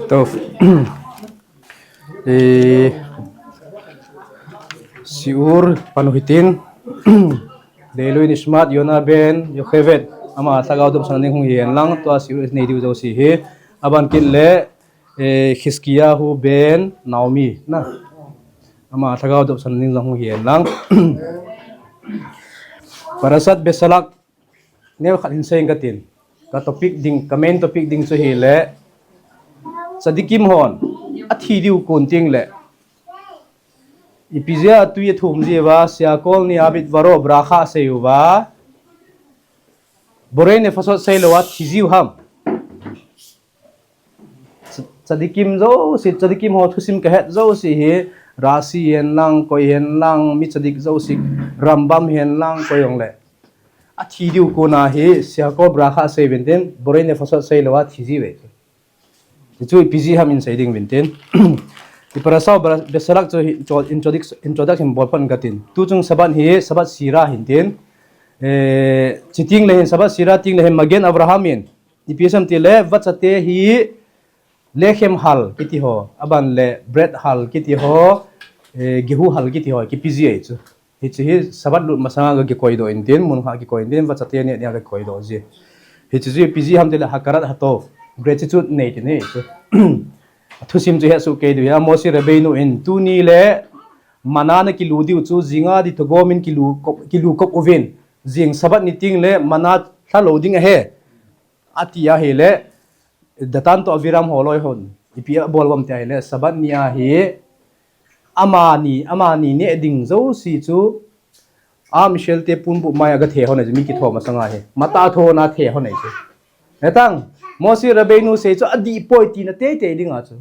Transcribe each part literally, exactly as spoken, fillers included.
טוב. אה, שיעור פנו היטין. לעילוי נשמת יונה בן יוכבד. Ama lhagao dopsang nading hung hihen lang, tua שיעור nei diu jouse hi. Aban kit le, eh, חזקיהו בן נעמי. Na. Ama lhagao dopsang nading jong hung hihen lang. פרשת בשלח. Neo khat hin seiyin katin. Ka topic ding, ka main topic ding chu hile. Tzadikim hon. Athi diu kon teng le. Ipi jeh a tui athum jiuva, siakol ni a bit varo bracha asei uva. Borei nefashot seilou a thi jiu ham. Tzadikim jouse, tzadikim ho thusim kahet jouse hi, Rashi hen lang, koi hen lang, mi tzadik jouse, Rambam hen lang, koi jong le. Athi diu kona hi, siakol bracha asei uvin tin, borei nefashot seilou a thi jiuve. Hichu ipi jeh ham in sei ding uvin tin. Hi פרשת בשלח chu hi, introduction, introduction bol phat katin. Tuchung Sabbath hi, Sabbath Sira hin tin. Eh, chuteng le hin, Sabbath Sira teng le hin, Magen Avraham in. Ipi asei em tile, vachate hi lechem hal kiti ho, aban le bread hal kiti ho, eh, gehu hal kiti ho, kipe ji ahi chu. Hichu hi Sabbath lut masanga kikoi doh in tin, mun khat kikoi in tin, vachate neh dia kikoi doh ji. Hichu chu ipi jeh ham tile hakarat hatov, gratitude nei ti ahi chu. Thusim chu hesoh kei diu ahi, Moshe Rabbeinu in tuni le manna nakilu diu chu, jing a di thagom in kilu kop, kilu kop uvin. Jing Sabbath ni teng le manna lha lou ding ahi. Ati ahile, Datan toh Aviram holoi hon. Ipi abol uvem ti ahile, Sabbath ni ahi, amani, amani neh ding jouse chu, Am Israel te ponbuh mai a gathe hon ahi chu, mi kitho masanga hi. Matah thon a the hon ahi chu. Hetang, Moshe Rabbeinu sei chu adih poi tina teitei dinga chu.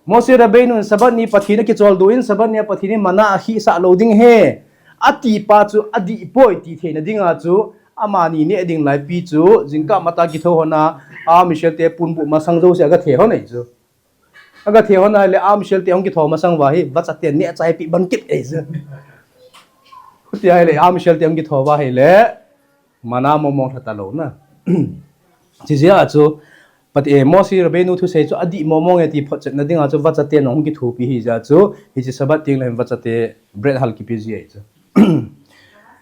Moshe Rabbeinu in Sabbath ni Pathen akicholdo in, Sabbath ni a Pathen in manna akhisah lou ding ahi. Ati pa chu adih poi ti theina dinga chu, amani neh ding laipi chu, jingkah matah kitho hon a, Am Israel te ponbuh masang jouse agathe hon ahi chu. Agathe hon ahile Am Israel te hung kitho masang uva hi, vachate neh chai pi ban kit ahi chu. Chuti ahile Am Israel te hung kitho uva ahile, manna mong mong lha talou na. Chujeh a chu, Pat-, eh, Moshe Rabbeinu thusei chu adih mong mong e ti photchetna dinga chu vachate nung kithopi ahi jeh a chu, hiche Sabbath teng le hin vachate bread hal kipe ji ahi chu.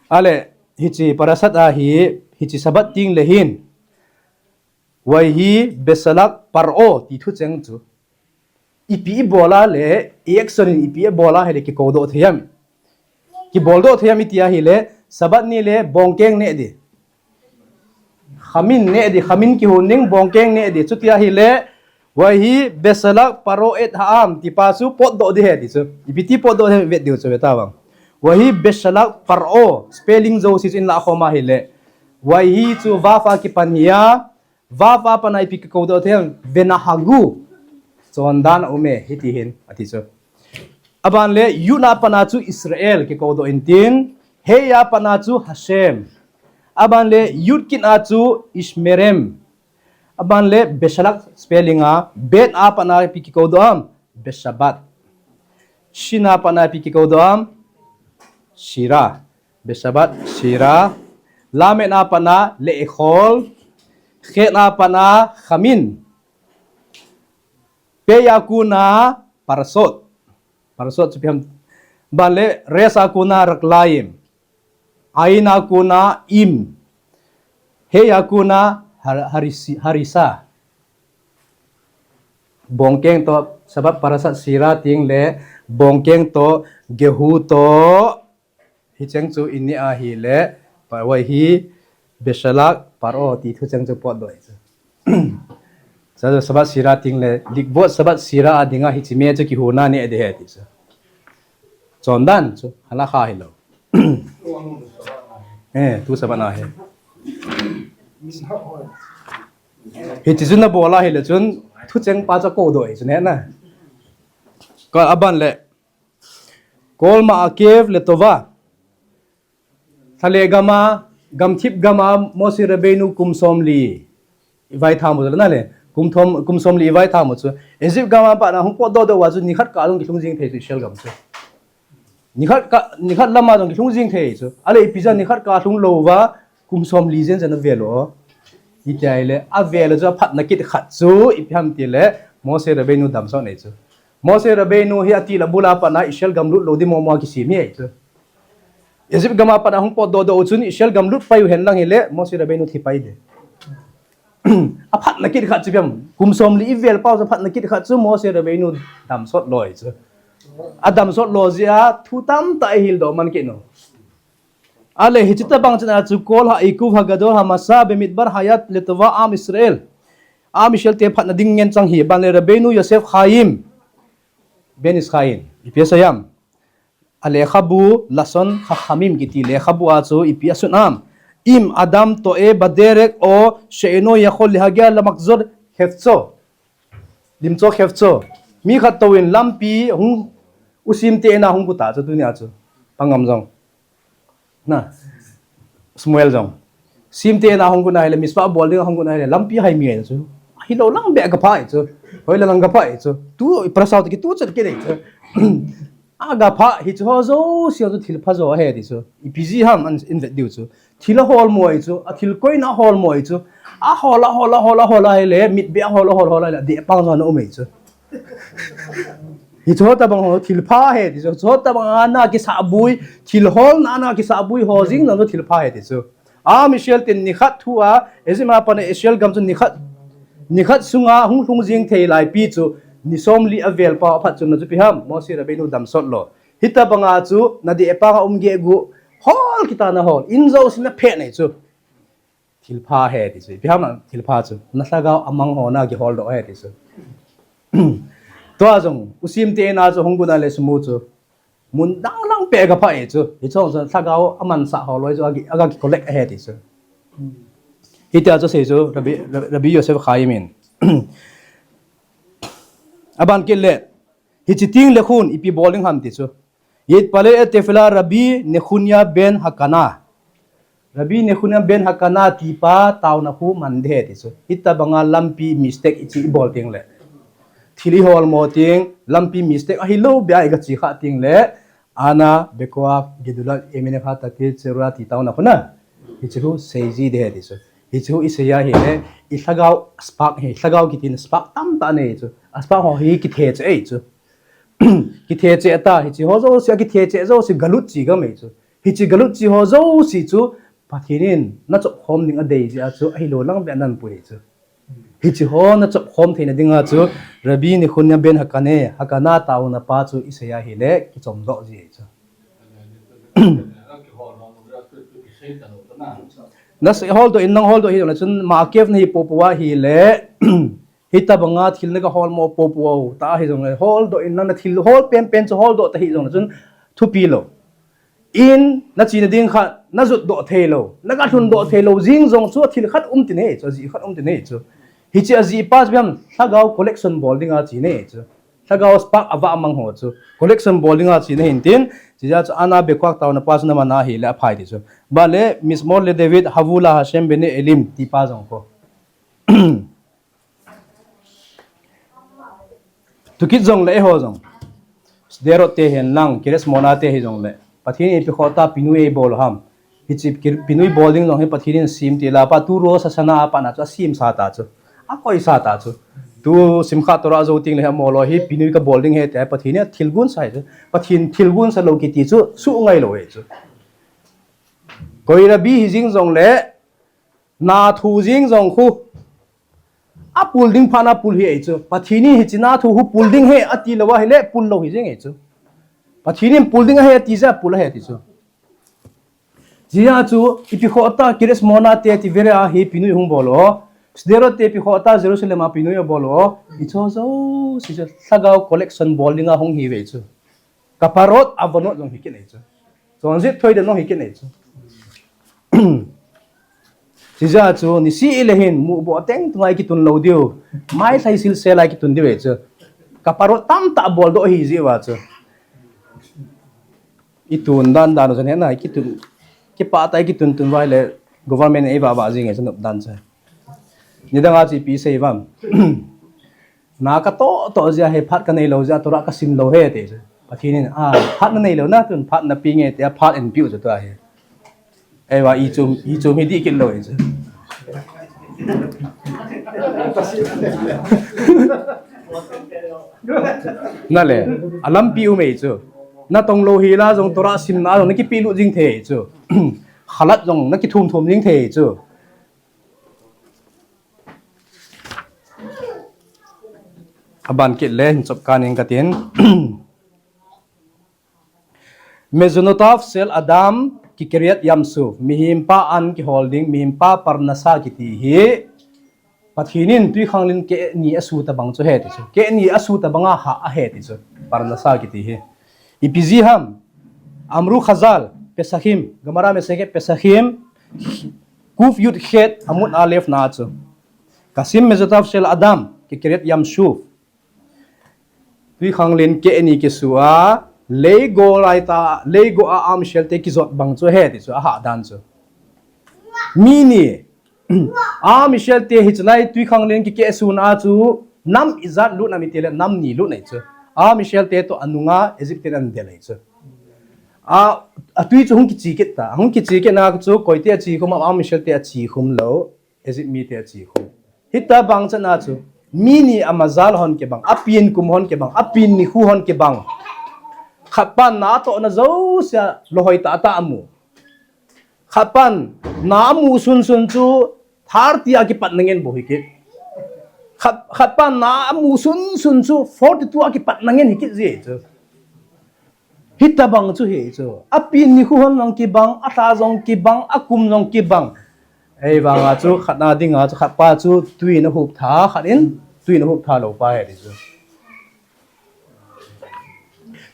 Ale, hiche פרשת a hi, hiche Sabbath teng le hin, ויהי בשלח פרעה ti thucheng chu. Ipi ibol a le, i action in ipi ibol a ahile kikoudoh thei ham. Kiboldoh thei ham iti ahile, Sabbath ni le bongkeng neh di. Khamin neh di, khamin kihon ding, bongkeng neh di. Chuti ahile, ויהי בשלח פרעה את העם, ti pa chu potdoh di ahi ti chu. Ipi ti potdoh ahi vet diu chu ve tavang. ויהי בשלח פרעה, spelling jouse chu in lah khom ahile. ויהי chu vav a kipan ahi a, Vav a pat a ipi kikoudoh thei ham, ונהגו. Chondan aum e, hiti hin, ati chu. Aban le, yud a pat a chu Israel kikoudoh in tin, he a pat a chu Hashem. Aban le, yud kit a chu Ishmerem. Aban le, בשלח spelling a, bet a pat a ipi kikoudoh ham, בשבת. Shin a pat a ipi kikoudoh ham, שירה. בשבת שירה. Lamed a pat a לאכול. Chet a pat a חמין. Pe a kona פרסות. פרסות chu ipi ham. Aban le res a kona רגליים. Ayin a kona עם. He a kona har-, harisi-, הריסה. Bongkeng toh, Sabbath פרשת שירה teng le, bongkeng toh, gehu toh, hicheng chu in neh ahile, pa-, ויהי בשלח פרעה ti thucheng chu potdoh ahi chu. Sa-, Sabbath שירה teng le, לכבוד Sabbath שירה a dinga hiche me chu kihona neh di ahi ti chu. Chondan chu, halacha hilou. Eh, tu Sabbath a ahi. Hiti chun nabol ahile chun, thucheng pa chu koudoh ahi chun hena. Ka aban le, כל מעכב לטובה. Thale gam a, gamthip gam a, Moshe Rabbeinu kum somli. Ivaitham u chu le na le. Kum thom, kum somli ivaitham u chu. Egypt gam a pat a hung potdoh doh uva chu nikhat kah a hung kilhung jing thei chu Israel gam chu. Nikhat kah, nikhat lam a hung kilhung jing thei chu. Ale ipi jeh a nikhat kah lhung lou uva kum somli jen jen avel u. Hitia ahile, avel a chu aphatna kit khat chu ipi ham tile, Moshe Rabbeinu damsot ahi chu. Moshe Rabbeinu hi atil abul a pat a Israel gam lut lou ding momo a kisem ahi chu. Egypt gam a pat a hung potdoh doh u chun Israel gam lut pai u hen lang hile, Moshe Rabbeinu thi pai ding. Aphatna kit khat chu ipi ham, kum somli ivel pau chu aphatna kit khat chu Moshe Rabbeinu damsot lou ahi chu. Adamsot lou jeh a thu tamtah ihil doh man kit u. Ale, hiche tobang chun a chu kol ha'ikuv hagadol hamasa bemidbar haya letova am Israel. Am Israel te phatna ding ngen chang hi, ban le Rabbeinu Yosef Chaim ben Ish Chaim. Ipi asei ham? Alekhabu Lashon Chachamim kiti lekhabu a chu ipi asun ham? Im adam to'e baderek o she'eno yachol lehagia lamachzor hefzo. Limcho khefcho. Mi khat touvin lampi hung, usim te ena hung gu ta chu tunia chu. Pangam jong. Na. Shmuel jong. Sim te ena hung gu na hile, mispa bol ding hung gu na hile, lampi hai mi chu. Hilou lang be ka phai chu. Hoilang ka phai chu. Tu, parasau te ki tu chet ke nei chu. Aga pha, hiche ho jouse chu thilpha jo ahi ti chu. Ipi jeh ham in vet diu chu. Thil ahol mo ahi chu, athil koina ahol mo ahi chu. Ahol, ahol, ahol, ahol ahile, mitbeh ahol, ahol, ahol ahile, adeh pang jo ana um ahi chu. Hiche ho tobang ho thilpha ahi ti chu. Hiche ho tobang a ana kisabui, thil holna a ana kisabui ho jeng jong chu thilpha ahi ti chu. Am Israel ten nikhat thu a, Egypt a pat a Israel gam chu nikhat, nikhat sunga hung lhung jing thei laipi chu, ni somli avel pau aphat chun na chu ipi ham, Moshe Rabbeinu damsot lou. Hitobang a chu, nadeh pang a um geh gu, hol kit a nahol, in jouse naphet nei chu. Thilpha ahi ti chu, ipi ham thilpha chu, na lhagao amang ho na kihol doh ahi ti chu. Tua jong, usim te ena chu hung gu na le sumu chu. Mun dang lang peh aga pha e chu. Hiche ho chu lhagao amansah ho loi chu aga, aga ki collect ahi ti chu. Hitia chu asei chu Rabbi, Rabbi Yosef Chaim in. Aban kit le, hiche teng le khun ipi bol ding ham ti chu. Yitpalel et tefillat Rabbi Nechunya ben Hakana. Rabbi Nechunya ben Hakana tipa taona khu man ding ahi ti chu. Hitobang a lampi mistake iche ibol teng le, thil ihol mo teng, lampi mistake ahilou beh a iga che kha teng le, Ana bekoach gedulat eminekha tatit tserura ti taona khu na. Hiche khu seiji ding ahi ti chu. Hiche khu isei a hile, ilhagao spark hi, lhagao kitin spark tamtah nei chu. A spark ho hi kithe cheh ahi chu. Kithe cheh ta, hiche ho jouse, kithe cheh jouse galut che gam ahi chu. Hiche galut che ho jouse chu, Pathen in nachop khom ding adei jeh a chu, ahilou lang beh a ana pui ahi chu. Hiche ho nachop khom theina dinga chu, Rabbi Nechunya ben Hakane, Hakana taona pa chu isei a hile, kichom doh ji ahi chu. Nasei hol doh in, nang hol doh hi jong le chun, Ma'akev nahi popo a hile, hitobang a thil naga hol mo popo a u, ta hi jong le, hol doh in, nang nathil hol penpen chu hol doh ta hi jong le chun, thupi lou. In, nachena ding khat, najot doh thei lou, naga lhun doh thei lou, jing jong chu athil khat um tin ahi chu, ajeh khat um tin ahi chu. Hiche ajeh pa chu ipi ham, lhagao collection bol dinga che ahi chu. Lhagao spark avah mang ho chu. Collection bol dinga che ahi tin, chujeh chu Ana bekoach taona pa chu naman a hile aphai ti chu. Bale, Mizmor le David, Havu la Hashem bene Elim, tipa jong khu. Tukit jong le eiho jong. Sderot te hen lang, Kiryat Shmona te hi jong le. Pathen in ipi khoh ta pinui eibol u ham. Hiche ki-, pinui bol ding jong hi Pathen in sem ti la pa tu Rosh Hashanah a pat na chu asem sa ta chu. Akoi sa ta chu. Tu Simchat Torah jou teng le hi amol lou hi pinui kabol ding ahi ti a Pathen in athilgon sa ahi chu. Pathen thilgon sa lou kiti chu suh ngai lou ahi chu. Koi Rabbi hi jing jong le, na thu jing jong khu. Apul ding phat na pul hi ahi chu. Pathen in hiche na thu khu pul ding ahi ati lou a hile pul lou hi jing ahi chu. Pathen in pul ding ahi ati jeh a pul ahi ati chu. Chujeh a chu ipi khoh ta Kiryat Shmona te ti vere a hi pinui hung bol u. Sderot te ipi khoh ta Jerusalem a pinui abol u. Hiche jouse chu lhagao collection bol dinga hung hi ve chu. Kaparot avonot jong hi kit nei chu. Chonset thoi den jong hi kit nei chu. Chujeh a chu, nisih le hin, muboh teng tunga ikitun lou diu. Mailhai silsel a ikitun diu ahi chu. Kaparot tamtah bol doh ahi jeh uva chu. Itun dan dan u chu hin na, ikitun. Kipah tah a ikitun tun uva ahile, government in eivah vah jing ahi chu nop dan chu. Nidang a chu ipi sei uvam. Na katoh toh jeh a hi phat kanei lou jeh a Torah kasim lou ahi ti chu. Pathen in, a, phat nanei lou na, tun phat napeh inge tia phat eipeh u chu tua hi. Eiva, ichum, ichum hi dih kit lou ahi chu. Nale, alampi um ei chu. Natong lou hila jong Torah simna jong nakipelut jing thei chu. Khalat jong nakithum thum jing thei chu. Aban kit le hin chop kanin katin. Mezonotav shel Adam ki Kiryat Yamsuf, mihimpa an kihol ding, mihimpa parnasa kiti hi, Pathen in twikhanglen keh ni asu tabang chu ahi ti chu. Keh ni asu tabang a ha ahi ti chu. Parnasa kiti hi. Ipi jeh ham, Amru Chazal, Pesachim, Gemara Masechet Pesachim, Kuf Yud Chet, Amud Aleph na chu. Kasim Mezonotav shel Adam, ki Kiryat Yamsuf. Twikhanglen keh ni kisu a, leigo lai ta, leigo a am shel te kijot bang chu ahi ti chu, aha dan chu. Mi ni, am shel te hi chu lai twikhanglen kikeh sun a chu, nam ijat lut na mi ti le, nam ni lut nei chu. Am shel te toh anunga Egypt te an del nei chu. A, atwi chu hung kichi kit ta, hung kichi kit na chu, koite achi khum, am shel te achi khum lou. Egypt mite achi khum. Hitabang chana chu, mi ni a mazal hon kibang, apin kum hon kibang, apin nikho hon kibang. Khatpan na toh na jousea lohoi tah tah amu. Khatpan na amu sun sun chu, thirty a kipat na ngen bou hi kit. Khat, khatpan na amu sun sun chu, forty two a kipat na ngen hi kit ji chu. Hitabang chu hi chu. Apin nikho hon jong kibang, alha jong kibang, akum jong kibang. Ei vang a chu, khat na ding a chu, khatpa chu, twi na hup tha, khat in, twi na hup tha lou pa ahi ti chu.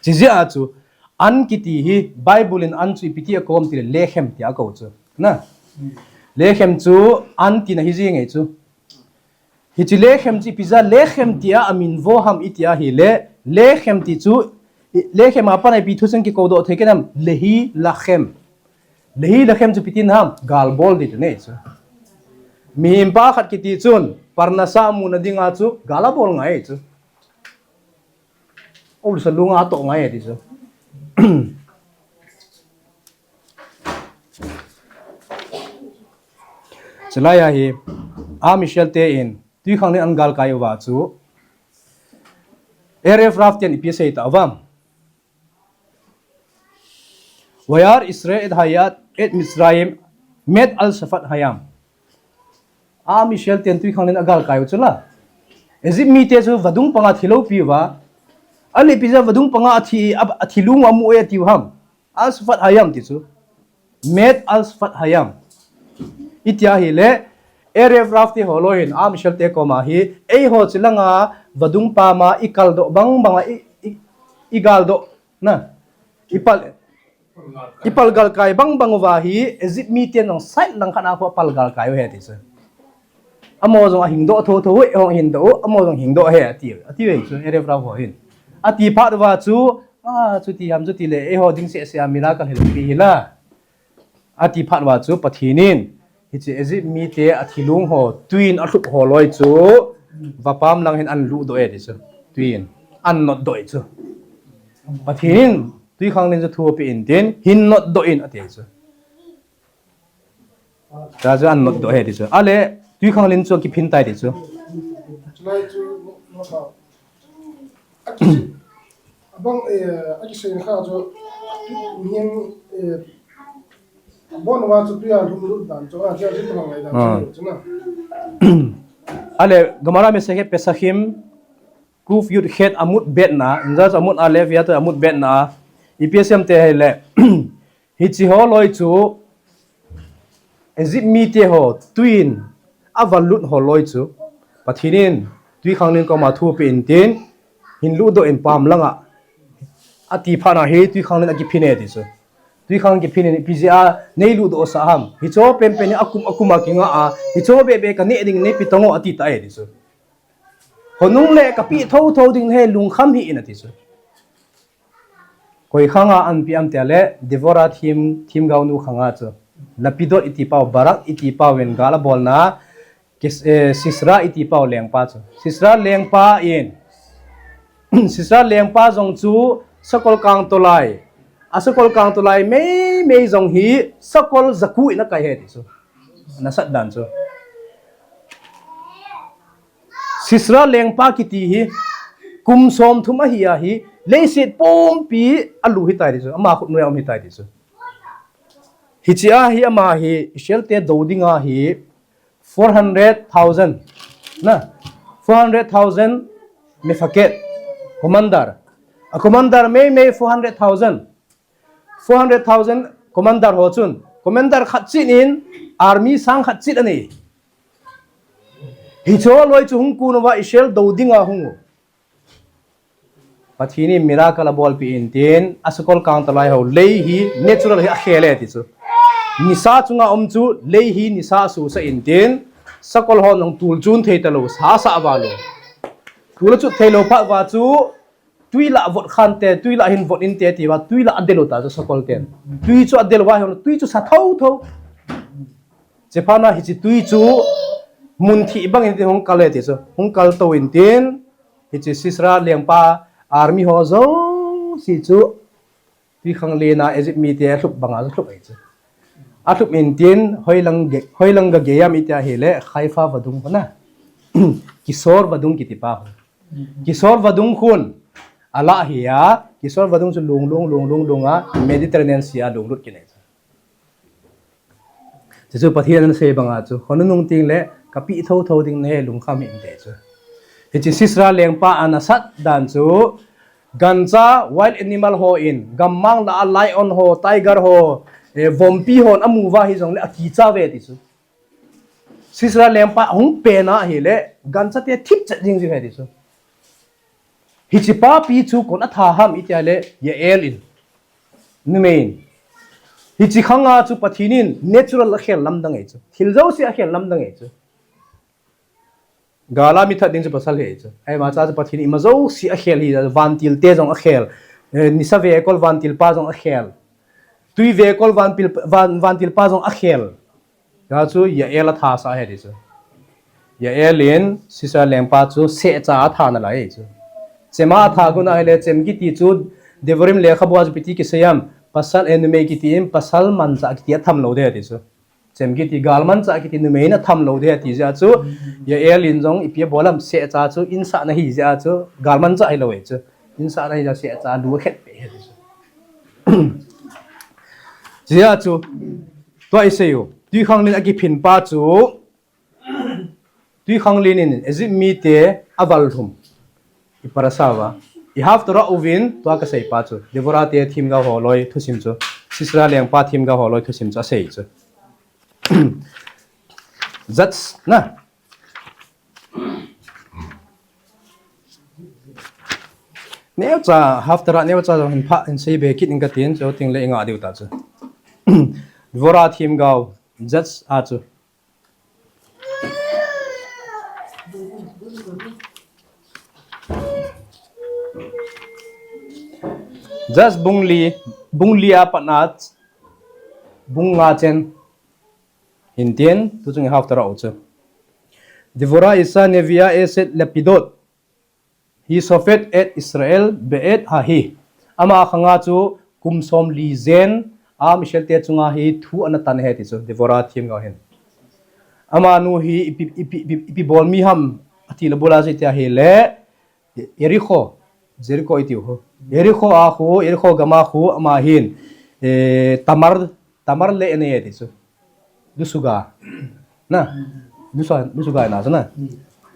Chi jeh a chu, an kiti hi, Bible in an chu ipi ti akou ham ti le, lechem ti akou chu. Na. Lechem chu, an tina hi ji nge chu. Hiche lechem chu ipi jeh a lechem tia amin vo ham iti a hile, lechem ti chu, i, lechem a pat a ipi thucheng kikou doh thei kit ham, lehi lachem. Lehi lachem chu ipi tina ham, gal bol ti chu nei chu. Mihimpa khat kiti chun, parnasa muna ding a chu, gal abol ngai chu. Ol sa lunga atoh ngai ti chu. Chulai a hi, am shel te in, twikhanglen an galkai uva chu, Erev Rav ten ipi asei ta uvam. Vayar Israel et hayat et Mitzrayim met al shafat hayam. Am shel ten twikhanglen agalkai u chu la. Egypt mite chu vadung panga thilou pi uva. Ahile ipi jeh a vadung panga athi, a, athi lung amu e ati u ham. Al shafat hayam ti chu. Met al shafat hayam. Iti a hile, Erev Rav te ho loi hin, am shel te koma hi, eiho chilanga vadung pama i kaldoh bang banga i, i, i galdoh na. I pal, i pal galkai bang bang uva hi, Egypt miten jong side lang khat a khu pal galkai u ahi ti chu. Amaho jong ahing doh tho tho, eiho hing doh u, amaho jong hing doh ahi ati, ati u ahi chu, Erev Rav ho hin. Ati phat uva chu, a, chuti ham chuti le, eiho ding seh seh a miracle hilou pi hi la. Ati phat uva chu Pathen in, hiche Egypt mite athi lung ho, twin alhup ho loi chu, vapam lang hin an luh doh e ti chu. Twin, an not doh e chu. Pathen in, twikhanglen chu thu ape in tin, hin not doh in ati chu. Tia chu an not doh e ti chu. Ahile, twikhanglen chu akiphin tai ti chu. Chulai chu, no, no, no. Aki, abang, eh, akisei kha chu, mihem, eh, abon uva chu twi a lhum lut dan chu, a, chu, chu tabang lai dan chu, ah, chu na. Ahile, Gemara Masechet Pesachim, Kuf Yud Chet Amud Bet na, inja chu Amud Aleph ya chu Amud Bet na, ipi asei em ti ahile, Hiche ho loi chu, Egypt mite ho, twin, aval lut ho loi chu, Pathen in, twikhanglen koma thu ape in tin, hin luh doh in pam langa. Ati phat na hi, twikhanglen akiphin e ti chu. Twikhanglen kiphin in, ipi jeh a, nei luh doh sah ham. Hicho penpen hi akum, akum a kinga a, hicho bebe kaneh ding nei pe tang o ati ta e ti chu. Honung le kapeh tho tho ding he lungkham hih in ati chu. Koi khanga anpeh em ti ahile, Devorah thim, themgao nu khanga chu. Lapidot iti pau, Barak iti pau in gal abolna, kis-, eh, Sisra iti pau lengpa chu. Sisra lengpa in, Sisra lengpa jong chu sakol kangtolai. Asakol kangtolai mei mei jong hi sakol jaku in akai e ti chu. Nasat dan chu. Sisera lengpa kiti hi, kum som thum ahi a hi, leiset pumpi alu hitai ti chu, ama khut noiya um hitai ti chu. Hichea hi ama hi, Israel te do dinga hi, four hundred thousand, na, four hundred thousand mefaket, commander. A commander meimei four hundred thousand. Four hundred thousand commander ho chun, commander khat cheh in army sang khat cheh anei. Hicho loi chu hung kun uva Israel do dinga hung u. Pathen in miracle abolpeh in tin, asakol kang talai ho lei hi natural hi akhel e ti chu. Nisa chunga um chu lei hi nisa asosah in tin, sakol ho nung tul chun thei talou, sa sa val u. Tul achut thei lou phat uva chu, tui lah vot khante, tui lah hin vot inte tia, tui lah adel u ta chu sakol ten. Tui chu adel uva hi, tui chu sa thotho. Chephat na hiche tui chu mun thih bang in tin hung kal e ti chu. Hung kal to in tin, hiche Sisera lengpa army ho jouse chu tui khanglen a Egypt mite alhup banga chu alhup e chu. Alhup in tin, hoilang ge-, hoilang ga gei ham itia hile, Haifa vadung ho na. Kisor vadung kiti pa ho. Kisor vadung khun alah hi a, Kisor vadung chu lung, lung, lung, lung, lung a, Mediterranean Sea a lunglut kit e chu. Chuchu Pathen in asei banga chu, hon nung teng le, kapeh thotho ding nahi, lungkham hih in ti chu. Hiche Sisera lengpa ana sat dan chu, gancha wild animal hon, gammang lah a lion ho, tiger ho, eh, vompi hon amu uva hijongle akicha uve ti chu. Sisera lengpa hung pen a hile, gancha te thip chet jing jing e ti chu. Hiche papi chu koin atha ham itia le, Yael in. Numei in. Hiche khanga chu Pathen in natural akhel lamdang e chu. Thil jouse akhel lamdang e chu. Gal a mi that ding chu pasal ahi chu. Ahivang chun Pathen in ima jouse akhel ahi, vantil te jong akhel. Eh, nisa vekol vantil pa jong akhel. Tui vekol vanpil, van, vantil pa jong akhel. Hijeh chun Yael atha sah ahi ti chu. Yael in Sisera lengpa chu sehcha atha nalai chu. Chem a atha gon ahile, chem kiti chu Devarim lekhabu a chu ipi ti kisei ham, pasal, eh, numei kiti in pasal manchah kiti atham lou ding ahi ti chu. Chem kiti, gal manchah kiti numei in atham lou ding ahi ti jeh chun, Yael in jong ipi abol ham, sehcha chu insahna ahi jeh chun, gal manchah hilou ahi chu. Insahna ahi jeh chun sehcha lu akhet peh ahi ti chu. Jeh chun, tua isei u, tui khanglen akiphin pa chu, tui khanglen in Egypt mite aval lhum. I parasha uva. I haftarah uvin, tua kasei pa chu. Deborah te themgao ho loi thusim chu. Sisera lengpa themgao ho loi thusim chu asei chu. Judges na. Neocha, haftarah neocha jong hin pha, hin sei be kit inge katin, chuteng le inga diu ta chu. Deborah themgao, Judges a chu. Judges bung li, bung li a pat a bung nga chen. Hintin, tuchung haftarah u chu. Deborah isha neviah eshet Lapidot. Hi Shofet et Israel be'et hahi. Ama khanga chu kum som li jen, a Israel te chunga hi thu ana tan ahi ti chu, Deborah themgao hin. Amanu hi ipi, ipi, ipi, ipi bol mi ham ati le bula chu itia hile, Jericho, Jericho itiu ho. Jericho a khu, Jericho gam a khu ama hin, eh, Tamar, Tamar lei anei e ti chu. Lusuga. Na. Lusuga, lusuga na chu na.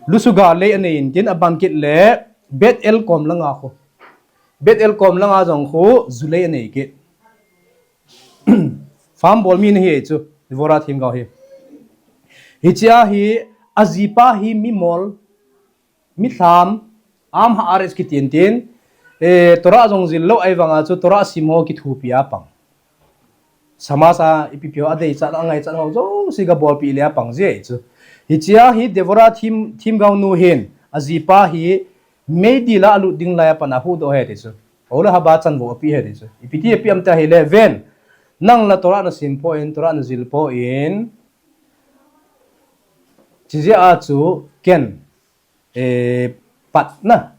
Lusuga lei anei in tin aban kit le Bethel kom langa khu. Bethel kom langa jong khu ju lei anei kit. Farm bol mi ana hi chu. Deborah themgao hi. Hichea hi ajipa hi mi mol. Mi lham, am ha'aretz kiti in tin, eh, Torah jong jil lou ahivanga chu Torah sim ho kithopi a pang. Samash a ipi ipi ho adeichat angaichat ho jouse gabolpi le apang ji ahi chu. Hichea hi Deborah them, themgao nu hin, ajipa hi meidil a alut ding lai a pat a ahuhdoh ahi ti chu. Oholhaba chanvou ape ahi ti chu. Ipi ti ape ham tia hile ven. Nang la Torah nasim poi, Torah najil poi. Chijeh a chu ken eh, pat na,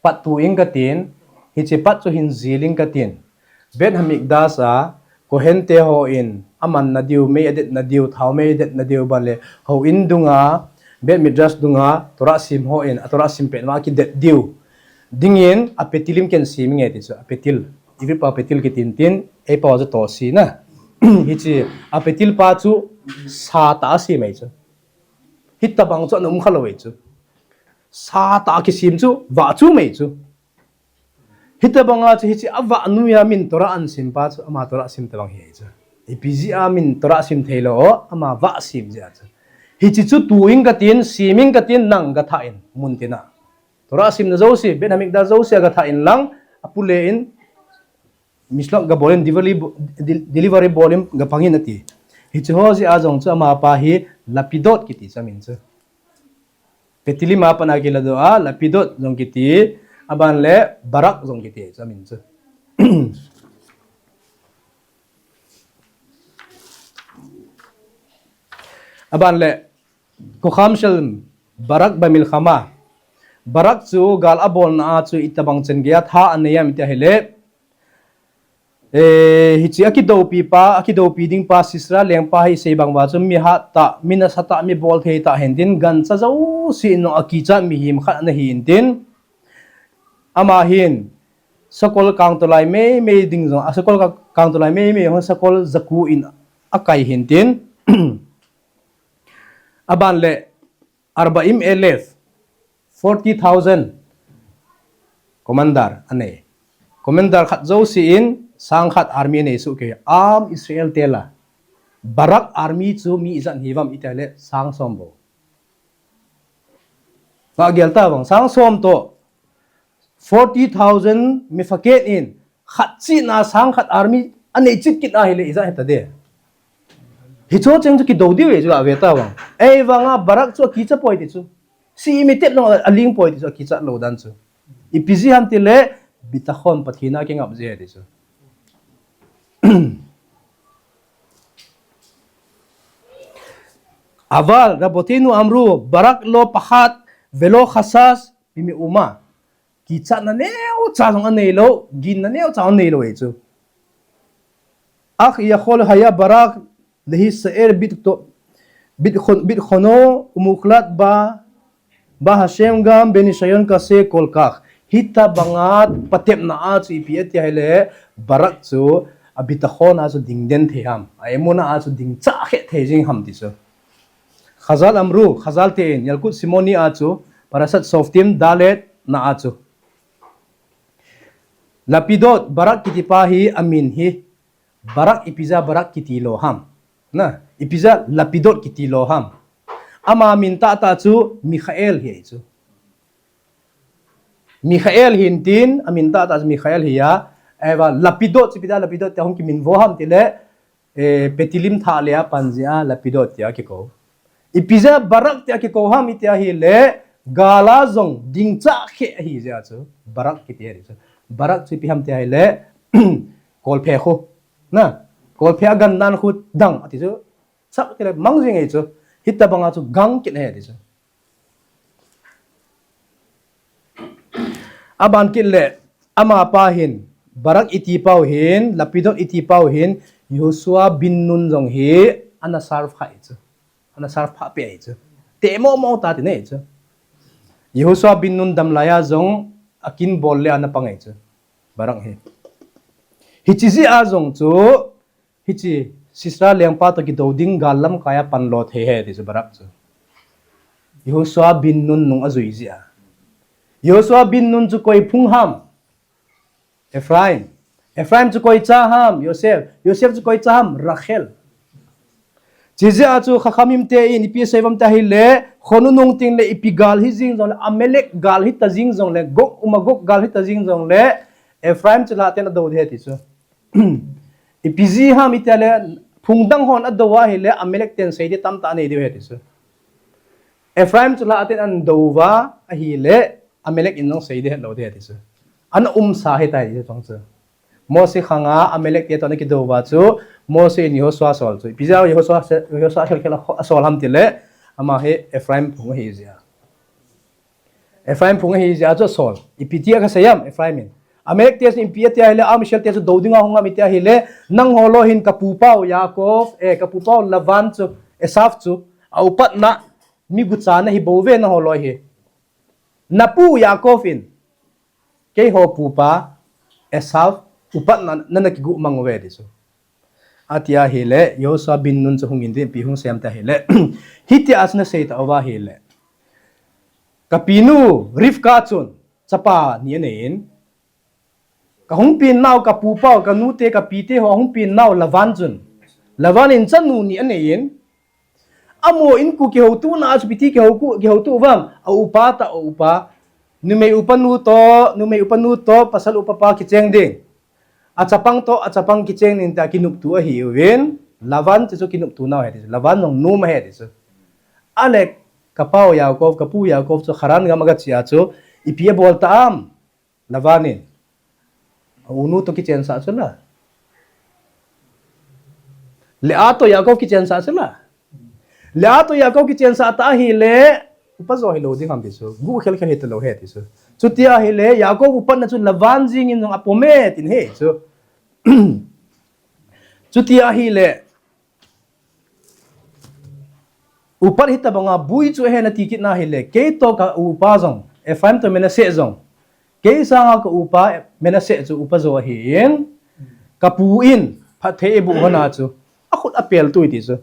pat tu ing katin, hiche pat chu hin jil ing katin. Beit Hamikdash a, Kohen te hon, amanna diu, mei adet na diu, thao mei adet na diu, ban le, houin dunga, Beit Midrash dunga Torah sim hon, a Torah sim pet ma kidet diu dingin a petilim ken sim nge ti chu, a petil. Ivit pa petil kitin tin, ei pa chu to si na. Hichi a petil pa chu sa ta a sim ei chu. Hitabang chu ana um kha lo ei chu. Sa ta a kisim chu, va chu mei chu. Hitabanga chu hichi a va nuya min Torah an sim pa chu, ama Torah sim tabang hi chu. Ipi jia min Torah sim thei lo, ama va sim jia chu. Hichi chu tu in ka tin, sim in ka tin, nang ka tha in, mun tina. Torah sim na jouse, Beit Hamikdash jouse ka tha in lang, a pule in, mislok ka bol in, delivery bo-, del-, delivery bol in ka pang in ati. Hichi ho jia jong chu ama pa hi Lapidot kiti cha min chu. Petilim a pat a kiladoh a, Lapidot jong kiti, aban le Barak jong kiti, chu amin chu. Aban le, Kocham shel Barak bamilchama. Barak chu gal abolna a chu itabang chan geiya tha anei am iti ahile, Eh, hichi a kidopi pa, a kidopi ding pa, Sisera lengpa hi sei bang uva chu mi hat tah, mi nasatah, mi bolthei tah hintin, gancha jouse in jong akicha mihem khat ana hi intin. Ama hin, sakol kangtolai meimei ding jong, a sakol ka-, kangtolai meimei hon sakol jaku in akai hintin. Aban le, Arbaim elef, forty thousand commander anei. Commander khat jouse in sang khat army anei soh kei. Am Israel tela. Barak army chu mi ijat hiuvam iti le sang som bou. Ka gel ta bang sang som toh forty thousand mifakhet in khat china sang khat army anei chit kit ahile ijat hita de. Hicho cheng chu kido diu e chu la ve ta bang. Ei vanga Barak chu akicha poi ti chu. Si mi tep nong aling poi ti chu akicha lo dan chu. Ipi jeh ham tile bitachon Pathen a kingap jeh ti chu. Aval Rabotenu amru Barak lo pachat velo chasash mimeumat. Kichatna neocha jong anei lou, ginna neocha jong anei lou ahi chu. Ach yachol haya Barak lehisa'er bitcho-, bitcho-, bitchono umuchlat ba, ba Hashem gam benisayon kase kolkach. Hitabanga patepna a chu ipi ati ahile, Barak chu abitachon a chu dingden thei ham, a emunah a chu dingchah khe thei jing ham ti chu. Chazal amru, Chazal ten, Yalkut Simoni a chu, Parashat Shoftim dalet na a chu. Lapidot, Barak kiti pa hi amin hi. Barak ipi jeh a Barak kiti lou ham. Na, ipi jeh a Lapidot kiti lou ham. Ama min tahtah chu Michael hi chu. Michael hintin, amin tahtah chu Michael hi a. Eva Lapidot, ipi jeh a Lapidot ti hung kiminvo ham tile, eh, petilim thah le a pan jeh a Lapidot tia kikou. Ipi jeh a Barak tia kikou ham iti ahile, gal a jong dingchah khe ahi jeh a chu Barak kiti ahi chu. Barak chu ipi ham tia ahile, kolphe khu. Na, kolphe a gandan khu dang ati chu. Chah tile mang jing ahi chu. Hitabanga chu gang kit ahi ati chu. Aban kit le, ama pa hin, Barak iti pau hin, Lapidot iti pau hin, Yehoshua bin Nun jong hi, ana serve kha ahi chu. Ana serve pha pe ahi chu. Te mo mo ta ti nei chu. Yehoshua bin Nun dam laiya jong, akin bol le ana pang ahi chu. Barak hi. Hichi jeh a jong chu, Hichi, Sisera lengpa toh kido ding gal lamkai a pan lo thei ahi ti chu Barak chu. Yehoshua bin Nun nung ajui jeh a. Yehoshua bin Nun chu koi phung ham? Ephraim. Ephraim chu koi cha ham? Yosef. Yosef chu koi cha ham? Rachel. Chijeh a chu Chachamim te in ipi asei uvam tia ahile, khonung nung teng le ipi gal hi jing jongle, Amalek gal hita jing jongle, Gog uMagog gal hita jing jongle, Ephraim chu lah ten ado ding ahi ti chu. Ipi jeh ham iti le, phung dang hon ado ahile, Amalek ten seiding tamtah anei diu ahi ti chu. Ephraim chu lah ten ana do uva ahile, Amalek in jong seiding het lou ding ahi ti chu. Ana umsa ahitai ti chu tong chu. Mose khang a Amalek te toh ana kido uva chu, Mose in Yehoshua asol chu. Ipi jeh a Yehoshua, Yehoshua akhel khel a asol ham tile, ama hi Ephraim phung ahi jeh a. Ephraim phung ahi jeh a chu asol. Ipi tia kasei ham Ephraim in. Amalek te chu ipi ati ahile, Am Israel te chu do dinga hung ham iti ahile, nangho lou hin kapu pau Yaakov, eh, kapu pau Lavan chu, Esav chu, a upatna, mi gucha nahi bouve naho loi hi. Napu Yaakov in, keiho pupa Esau upatna na, na, na kiguh mang uve ti chu. Atia ahile, Joshua bin Nun chu hung in dinpi hung sem ta ahile. Hitia chu ana sei ta uva ahile. Kapinu Rivka chun, chapa ni anei in. Kahung pen nau, kapupa, kanute, kapite ho ahung pen nau Lavan chun. Lavan in chanu ni anei in. Amaho in ku kihoutohna a chu ipi ti kihou ku, kihoutoh uvem. A upa tah, a upa. Numei upa nu toh, numei upa nu toh, pasal upa pa kicheng ding. A chapang toh, a chapang kicheng ding tia kinoptoh ahiuvin. Lavan chu chu kinoptoh nau ahi ti chu. Lavan jong nom ahi ti chu. Ahile, kapau Yaakov, kapu Yaakov chu Haran gam aga che a chu, ipi abol ta am. Lavan in. A unu toh kichensah chu la. Leah toh Yaakov kichensah chu la. Leah toh Yaakov kichensah ta ahile, upa jo hilou ding ham ti chu. Guh khel khel hita lou ahi ti chu. Chuti ahile, Yaakov upatna chu Lavan jing in jong apom e tin ahi chu. Chuti ahile, upat hitabanga boi chu ahi nati kit na ahile, kei toh ka upa jong, Ephraim toh Manasseh jong, kei sanga ka upa Manasseh chu upa jo ahin, kapu in phatthei eiboh hon a chu, akhut apeltu ti chu.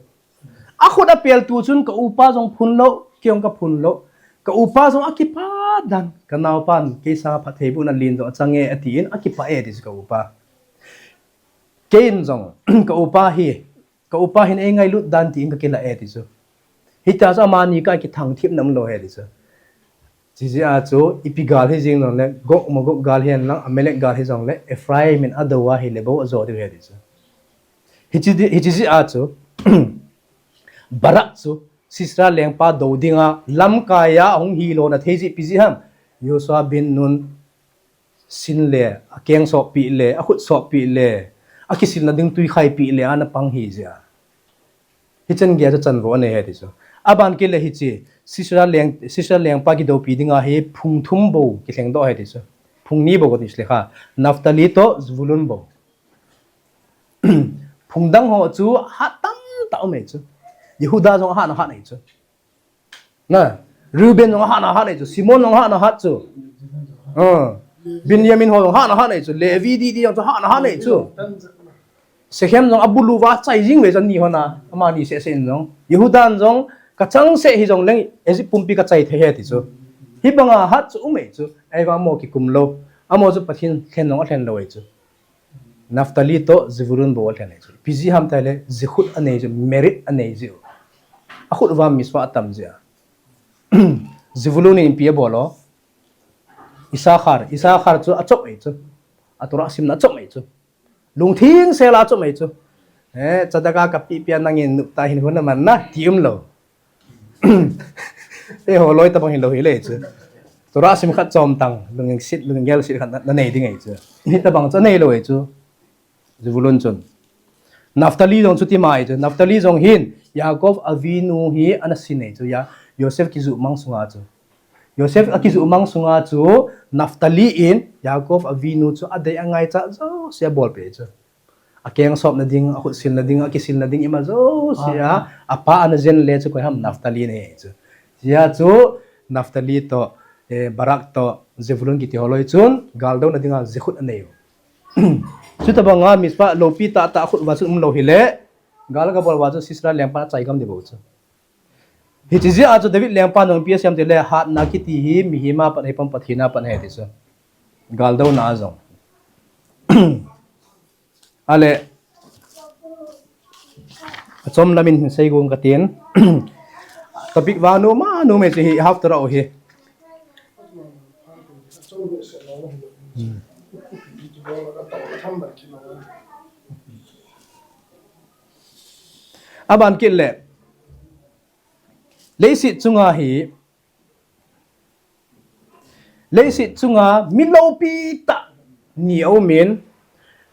Akhut apeltu chun ka upa jong phun lou, kei jong kaphun lou. Ka upa jong akipah dan, ka naopan kei sanga phatthei bohna len jong achang e atin, akipah e ti chu ka upa. Kei in jong, ka upa hi, ka upa hin eingailut dan tin kakilah e ti chu. Hitia chu amani kah kithangthipna umlou ahi ti chu. Chijeh a chu, ipi gal hijeng jongle, Gog Magog gal hihen lang, Amalek gal hijongle, Ephraim in adou a ahile bou ajo diu ahi ti chu. Hiche di, hiche jeh a chu, Barak chu, Sisera lengpa dou dinga, lamkai a ahung hilona thei jeh ipi jeh ham. Joshua bin Nun, sin le, akeng soppi le, akhut soppi le, akisilna ding tui khaipi le, ana pang ahi jeh a. Hichan geiya chu chanvo anei ahi ti chu. Aban kit le hiche, Sisera leng, Sisera lengpa kidoupi dinga hi phung thum bou kilhengdoh ahi ti chu. Phung ni bou kati chu le kha. Naphtali toh Zebulun bou. Phung dang ho chu ahat tamtah um ahi chu. Jehuda jong ahat, ahat ahi chu. Na, Reuben jong ahat, ahat ahi chu. Simon jong ahat, ahat chu. Ah. Benjamin ho jong ahat, ahat ahi chu. Levi didi jong chu ahat, ahat ahi chu. Shechem jong abulu uva achai jing uve chu ani hon a. Amani seh seh in jong. Jehuda in jong kachangseh hijongleng Egypt pumpi kachai thei ahi ti chu. Hibanga ahat chu um ahi chu. Ahivang amaho kikum lou. Amaho chu Pathen lhen jong alhen lou ahi chu. Naphtali toh Zebulun bou alhen ahi chu. Ipi jeh ham itile, jekhut anei chu, merit anei jeh u. Akhut uva Mitzvah atam jeh a. Zebulun in ipi abol o. Issachar, Issachar chu achop ahi chu. A Torah simna achop ahi chu. Lungtheng sel a achop ahi chu. Eh, tzedakah kapeh peh a nangin noptah hinkho naman na, ti umlou. Eiho loi tabang hilou hile chu. Torah sim khat chom tang, lungset, lunggel set khat na, nanei ding ahi chu. Hitabang chu aneilou ahi chu. Zebulun chun. Naphtali jong chuti ma ahi chu. Naphtali jong hin, Yaakov Avinu hi ana sin ahi chu. Ya, Yosef kijuh mang sunga chu. Yosef akijuh mang sunga chu, Naphtali in, Yaakov Avinu chu adei angaichat jouse abolpeh ahi chu. Akeng sopna ding, akhut silna ding, akisilna ding ima jouse a, apa ana jen le chu koi ham, Naphtali ahi chu. Hijeh a chu, Naphtali toh, eh, Barak toh, Zebulun kiti ho loi chun, galdouna dinga jekhut anei u. Chutabanga Mitzvah loupi tahtah akhut uva chun umlou hile, gal gabol uva chu Sisera lengpa achai gam ding bou chu. Hiche jeh a chu David lengpan jong ipi asei em itile, hatna kiti hi mihem a pat ahipon Pathen a pat ahi ti chu. Galdouna a jong. Ale, achom lamin hin sei gon katin. Topic vang nom a nom e chu hi, haftarah u hi. Aban kit le, leiset chunga hi, leiset chunga mi loupi tah ni aumin,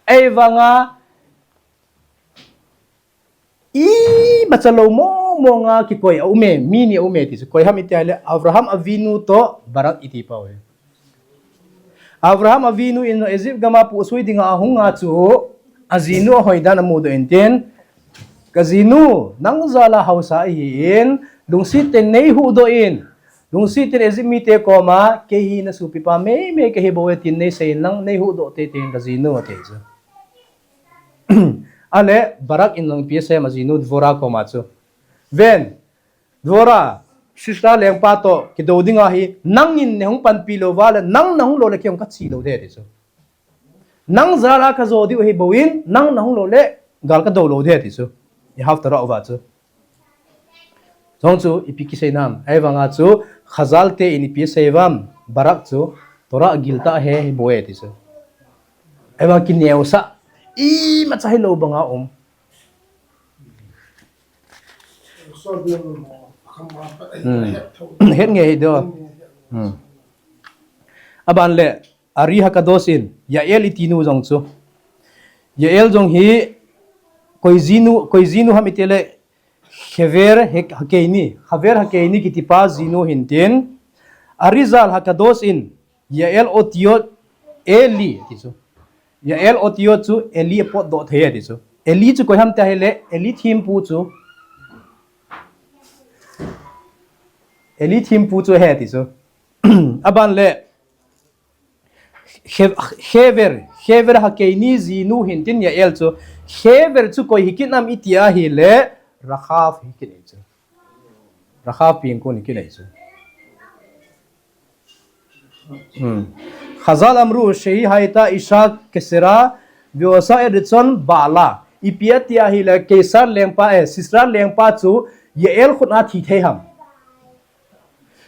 ahivanga imacha lou mong monga kikoi aume, mi ni aume ti chu. Koi ham iti ahile, Avraham Avinu toh Barak iti pau hi. Avraham Avinu in Egypt gama pohsui dinga ahunga chu, ajinu ahoidan amudoh intin, Kajinu, nang jal a haosa ahin, lungset in neihuhdoh in, lungset in Egypt mite koma, kei hi nasopipa meimei kahi bouve tin neisei in lang, neihuhdoh teitei in kajinu, ati chu. Ale, Barak in jong ipi asei em ajinu Dvora koma chu. Ven, Dvora, Sisera lengpa toh kidou ding ahi, nangin neihung panpi lou uva le, nang nahung lou le kei jong kache lou ding ati chu. Nang jal a kajo diu ahi bou in, nang nahung lou le, gal kadou lou ding ati chu. Ihaftarah uva chu. Jong chu, ipi kisei nam. Ahivanga chu, Khazal te in ipi asei uvam, Barak chu, Torah giltah ahi bou e ati chu. Ahivang kineosah, imacha hilou banga um. Hmm. Het nge hi do. Hmm. Aban le, Ari Hakadosh in, Yael itinu jong chu. Yael jong hi, koi jinu, koi jinu ham itile, Hever Hak-, Hakeini, Hever Hakeini kitipa jinu hintin, Arizal Hakadosh in, Yael Otiot Eli, ati chu. Yael Otiot chu Eli apotdoh thei ati chu. Eli chu koi ham tia ahile, Eli thempu chu. Eli thempu chu ahi ati chu. Aban le, He-, Hever, Hever Hakeini jinu hintin Yael chu. Hever chu koi hi kit nam iti ahile, Rachav hi kit ahi chu. Rachav pengkun hi kit ahi chu. Hmm. Chazal amru, shehi haita isha kesera, ve'osa et retzon ba'ala. Ipi ati ahile, Kesar lengpa e, Sisera lengpa chu, Yael khut a thi thei ham.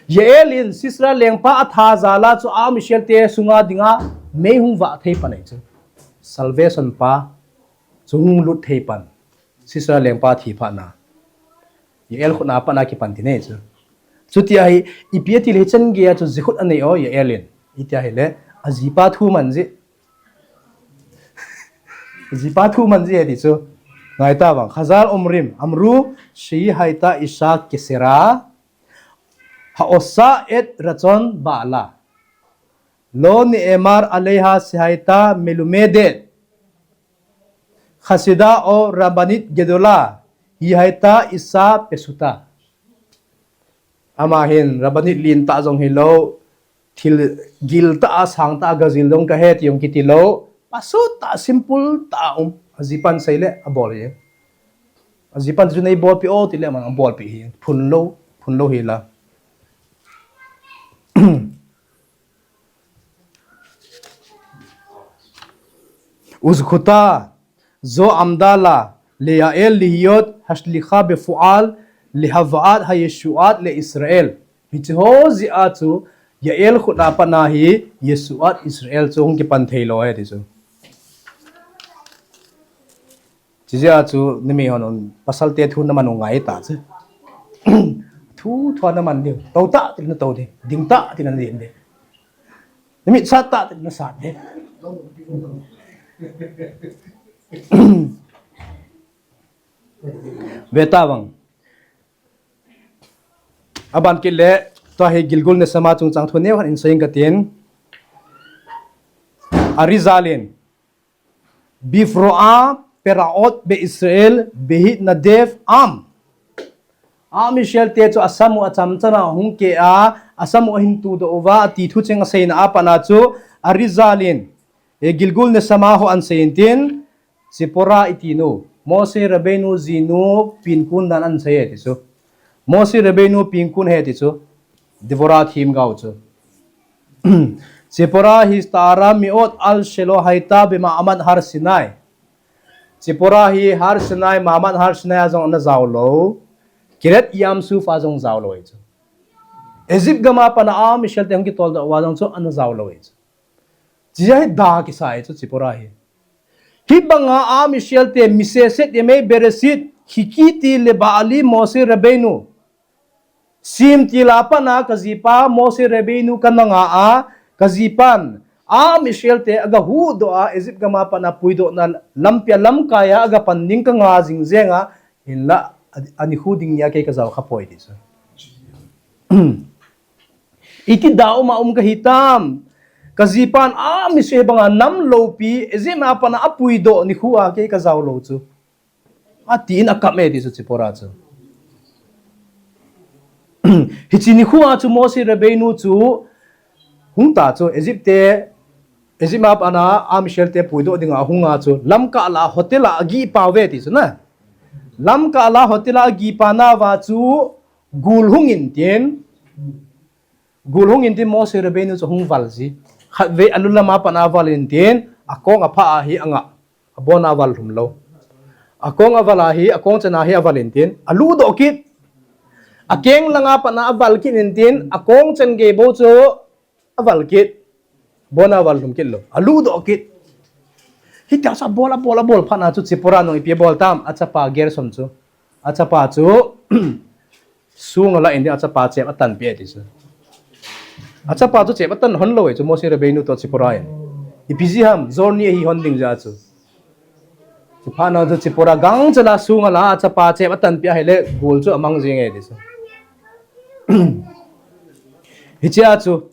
Yael in Sisera lengpa atha jal a chu Am Israel te sunga dinga mei hung vah thei pan ahi chu. Salvation pa chu hung lut thei pan. Sisera lengpa thi phat na. Yael khut a pat a kipan ti nei chu. Chuti ahi, ipi ati le hichan gei a chu ji khut anei o Yael in. Iti ahile, ajipa thu man ji. Ajipa thu man ji ati chu. Ngai ta vang. Chazal omrim, amru, shehi haita isha kesera. Ha'osa et retzon ba'ala. Lo ne'emar aleha shehaita melumedet. Chasida o rabbanit gedola. Hi haita isha pesuta. Ama hin rabbanit lentah jong hilou. Thil giltah a sangtah a gajil jong kahi ti jong kiti lou. Pasut tah, simple tah a um. Ajipan sei le abol hi. Ajipan chu neibolpi o tile aman abolpi hi. Phun lou, phun lou hi la. Uzkuta, zo amdala, le Yael lihiyot, hashlicha befu'al, le havaat hayeshu'at le Israel. Hiche ho jeh a chu, Yael khut a pat a hi, Yeshuat Israel chu hung kipan thei lou e ti chu. Chijeh a chu, nami hon un, pasal te thu naman u ngai ta chu. Thu, thu naman diu. Tou ta, ti na tou di. Ding ta, ti na ding di. Namit sat ta, ti na sat di. Ve ta vang. Aban kit le, tua hi Gilgul Neshama chungchang thu neo khat in seiyin katin. Arizal in. Bifro'a peraot be Israel behit nadef am. Am Israel te chu asam u achamcham a hung ke a, asam u ahin tudoh uva, ati thu cheng aseina a pat a chu, Arizal in. E Gilgul Neshama ho an seiyin tin, Zipporah itinu, Moshe Rabbeinu jinu pengkun dan an sei e ti chu. Moshe Rabbeinu pengkun ahi ti chu. Devorah themgao chu. Zipporah hishta'ara me'od al shelo haita bema'amad Har Sinai. Zipporah hi Har Sinai, ma'amad Har Sinai a jong ana jao lou. Kiryat Yam Suf a jong jao lou ahi chu. Egypt gam a pat a Am Israel te hung kitoldoh uva jong chu ana jao lou ahi chu. Chijeh a hi da kisa ahi chu Zipporah hi. Hibanga Am Israel te mi sese te mei Bereshit, Hikiti le Ba'ali Moshe Rabbeinu. Simtil a pat a kajipa Moshe Rabbeinu kana nga a, kajipan Am Israel te aga huhdoh a, Egypt gam a pat a puidohna lampi a lamkai a aga pan ding kanga jing jeng a, hinla, a, anikho ding nia kei kajao khapoi ti chu. Iti da um a um kahi tam. Kajipan Am Israel banga nam loupi, Egypt a pat a apuidoh nikho a kei kajao lou chu. Atin akap e ti chu Zipporah chu. Hiche nikho a chu Moshe Rabbeinu chu hung ta chu Egypt te, Egypt ma pana a Israel te puidoh dinga hung a chu lamkah la hotel a agih pau ve ti chu na. Lamkah la hotel a agih pa nauva chu gul hung in tin. Gul hung in tin Moshe Rabbeinu chu hung val ji. Khatvei alu lama pana val in tin, akong apha a hi anga. Abona val lhum lou. Akong aval a hi, akong chan a hi aval in tin, alu doh kit. Akeng langa pana aval kit in tin, akong chan gei bou chu aval kit. Abona val lhum kit lou. Alu doh kit. Hitia sa bol, abol, abol phat na chu Zipporah nung ipi abol tam, achapa Gershom chu. Achapa chu, sung ala in tin achapa chep atan peh ti chu. Achapa chu chep atan hon lou e chu Moshe Rabbeinu toh Zipporah in. Ipi jeh ham, journey ahi hon ding jeh chu. Chuphat na chu Zipporah gangchela sung ala achapa chep atan peh ahile gul chu amang jing e ti chu. Hichea chu,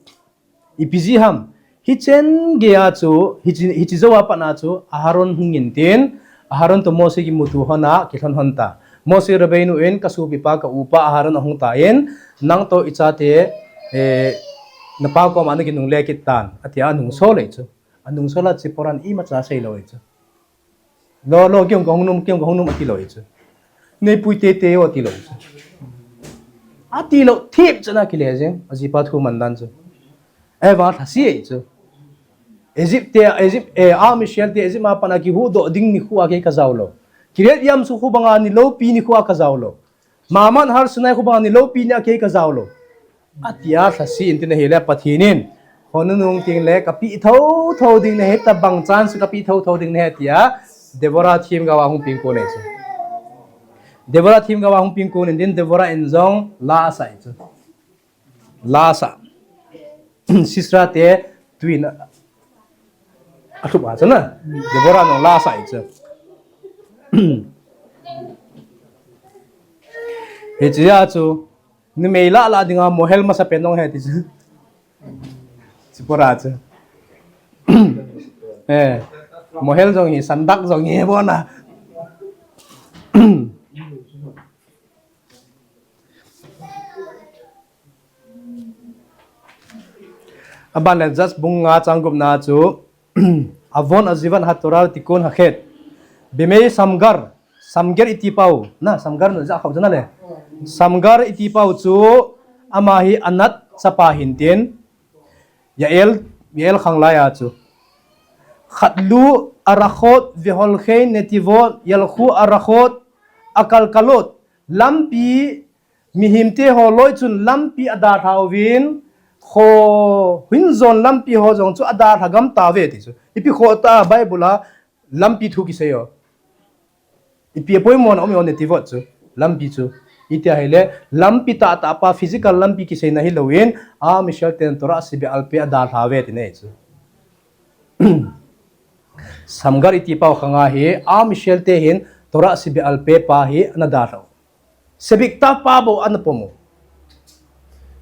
ipi jeh ham, hichen geiya chu, hiche, hiche jou a pat na chu, Aharon hung in tin, Aharon toh Moshe kimuto hon a, kilhon hon ta. Moshe Rabbeinu in, kasopipa, ka upa, Aharon ahung tan, nang toh ichate, eh, napa koma nakinungle kit tan, atia anungsol e chu. Anungsol a Zipporah in imacha asei lou e chu. Lo, lo, keiin kahung nom, keiin kahung nom ati lou e chu. Neipui teitei o ati lou e chu. Ati lou, thip chana kile jeng, ajipa thu man dan chu. Ahivang lhase e chu. Egypt te, Egypt, eh, a Israel te, Egypt ma pana kihuhdoh ding nikho a kei kajao lou. Kiryat Yam Suf khu banga ni loupi nikho a kajao lou. Mamad Har Sinai khu banga ni loupi nia kei kajao lou. Atia lhase in tin ahile Pathen in. Hon nung ting le kapeh thotho ding nahi, tabang chance kapeh thotho ding nahi tia. Deborah themgao a hung pengkon e chu. Deborah themgao a hung pengkon in tin Deborah in jong la asah e chu. La asah. Sisera te tui in athup a chu na. Deborah in jong la asah e chu. Hichea chu. Numei lah lah dinga mohel masapen jong ahi ti chu. Zipporah chu. Eh, mohel jong hi, sandak jong hi, bona. Aban le Judges bung nga chang gup na chu, Avon Azivat HaTorah Tikkun HaChet. Bimei Samgar, Samgar iti pau, na, Samgar na ja khau jana le. Samgar iti pau chu, ama hi Anat chapa hin tin, Yael, Yael khang lai a chu. Khatlu Arachot veholchei Netivot yalchu Arachot akalkalot. Lampi Mihemte ho loi chun lampi adalha uvin, kho hin jon lampi ho jong chu adalha gam tauve ti chu. Ipi kho ta Bible a lampi thu kisei o. Ipi apoimo na um o Netivot chu, lampi chu. Iti ahile, lampi tahtah pa physical lampi kisei na hilou in, a Israel ten Torah Shebe'al Peh adalha uve ti nei chu. Samgar iti pau khang a hi, a Israel te hin Torah Shebe'al Peh pa hi ana dalha u. Shebiktav pa bou ana pom u.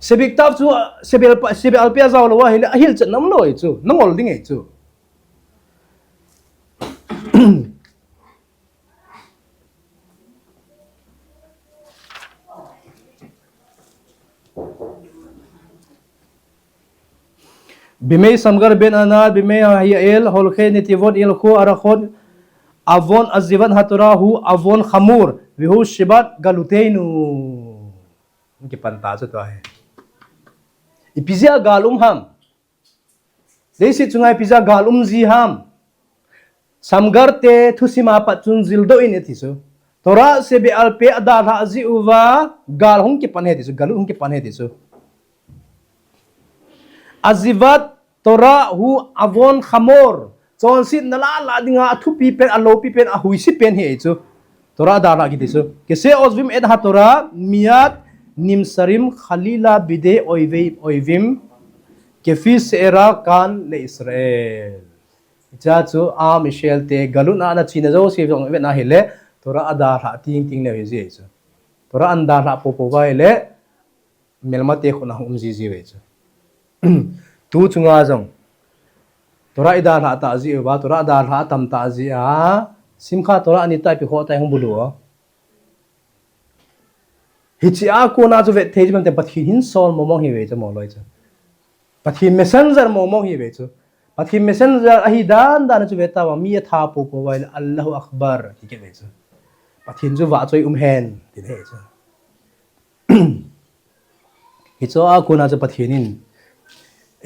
Shebiktav chu, Shebe'al Peh, Shebe'al Peh ajao lou ahile, ahilchetna um lou e chu, nangol ding e chu. Bimei Samgar ben Anat, bimei Yael, holchei Netivot yalchu Arachot, Avon Azivat HaTorah hu Avon Chamor, vehu Shevat Galuteinu. Kipan ta chu tua hi. Ipi jeh a gal um ham. Leiset chunga ipi jeh a gal um ji ham. Samgar te thusim a pat chun jildoh in ati chu. Torah Shebe'al Peh adalha jeh uva gal hung kipan ahi ti chu, galut hung kipan ahi ti chu. Azivat Torah hu Avon Chamor. Chonsetna lah lah dinga athupi pen, aloupi pen, ahuisi pen hi e chu. Torah adalha kiti chu. Kese otzvim et HaTorah miyad nimsarim chalila bidei oive, oivim. Kefi she'era kan leIsrael. Hichea chu a Israel te galut a ana chena jouse jong ivet na hile, Torah adalha ting ting leu hi ji e chu. Torah adalha popo uva hile, melmate khut a hung um jiji uve chu. Tu chunga jong. Torah idalha ta jeh uva, Torah dalha atam ta jeh a. Simchat Torah ani ta ipi kho ta hung bulu o. Hiche a kona chu vet thei chu mante Pathen hin sol mong mong hi ve chu mo loi chu. Pathen messenger mong mong hi ve chu. Pathen messenger ahi dan dan chu ve ta va mi a tha po po vai Allahu Akbar ti ke ve chu. Pathen chu va choi um hen ti ve chu. Hiche a kona chu Pathen in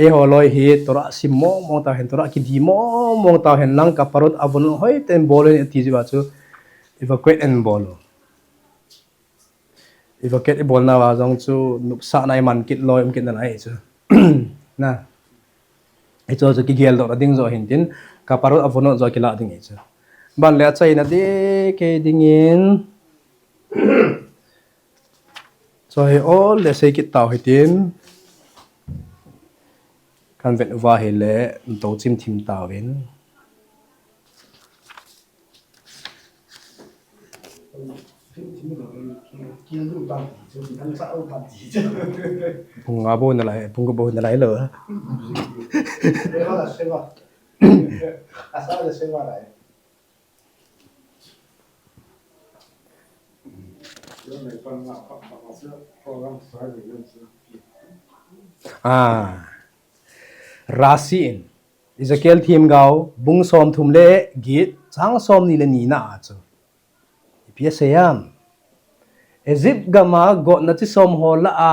eiho loi hi Torah sim mong mong ta hen, Torah kidi mong mong ta hen, lang kaparot avon hoi ten bol hen ti ji va chu evacuate en bol. Evacuate ibol na va jong chu nupsah na iman kit loi um kit na lai chu. Na. Hiche chu kigel doh na ding jo hin tin kaparot avon jo kila ding hi chu. Ban le achaina de ke ding in. Chu hi ol le sei kit tau hitin. Kan vet uva hile, to chim thim tauvin. Pung nga bou nalai, pung ko bou nalai lou. Ah, Rashi in Ezekiel themgao bung somthum le get chang somni le ni na a chu ipi asei em? Egypt gam a gotna chi som ho lah a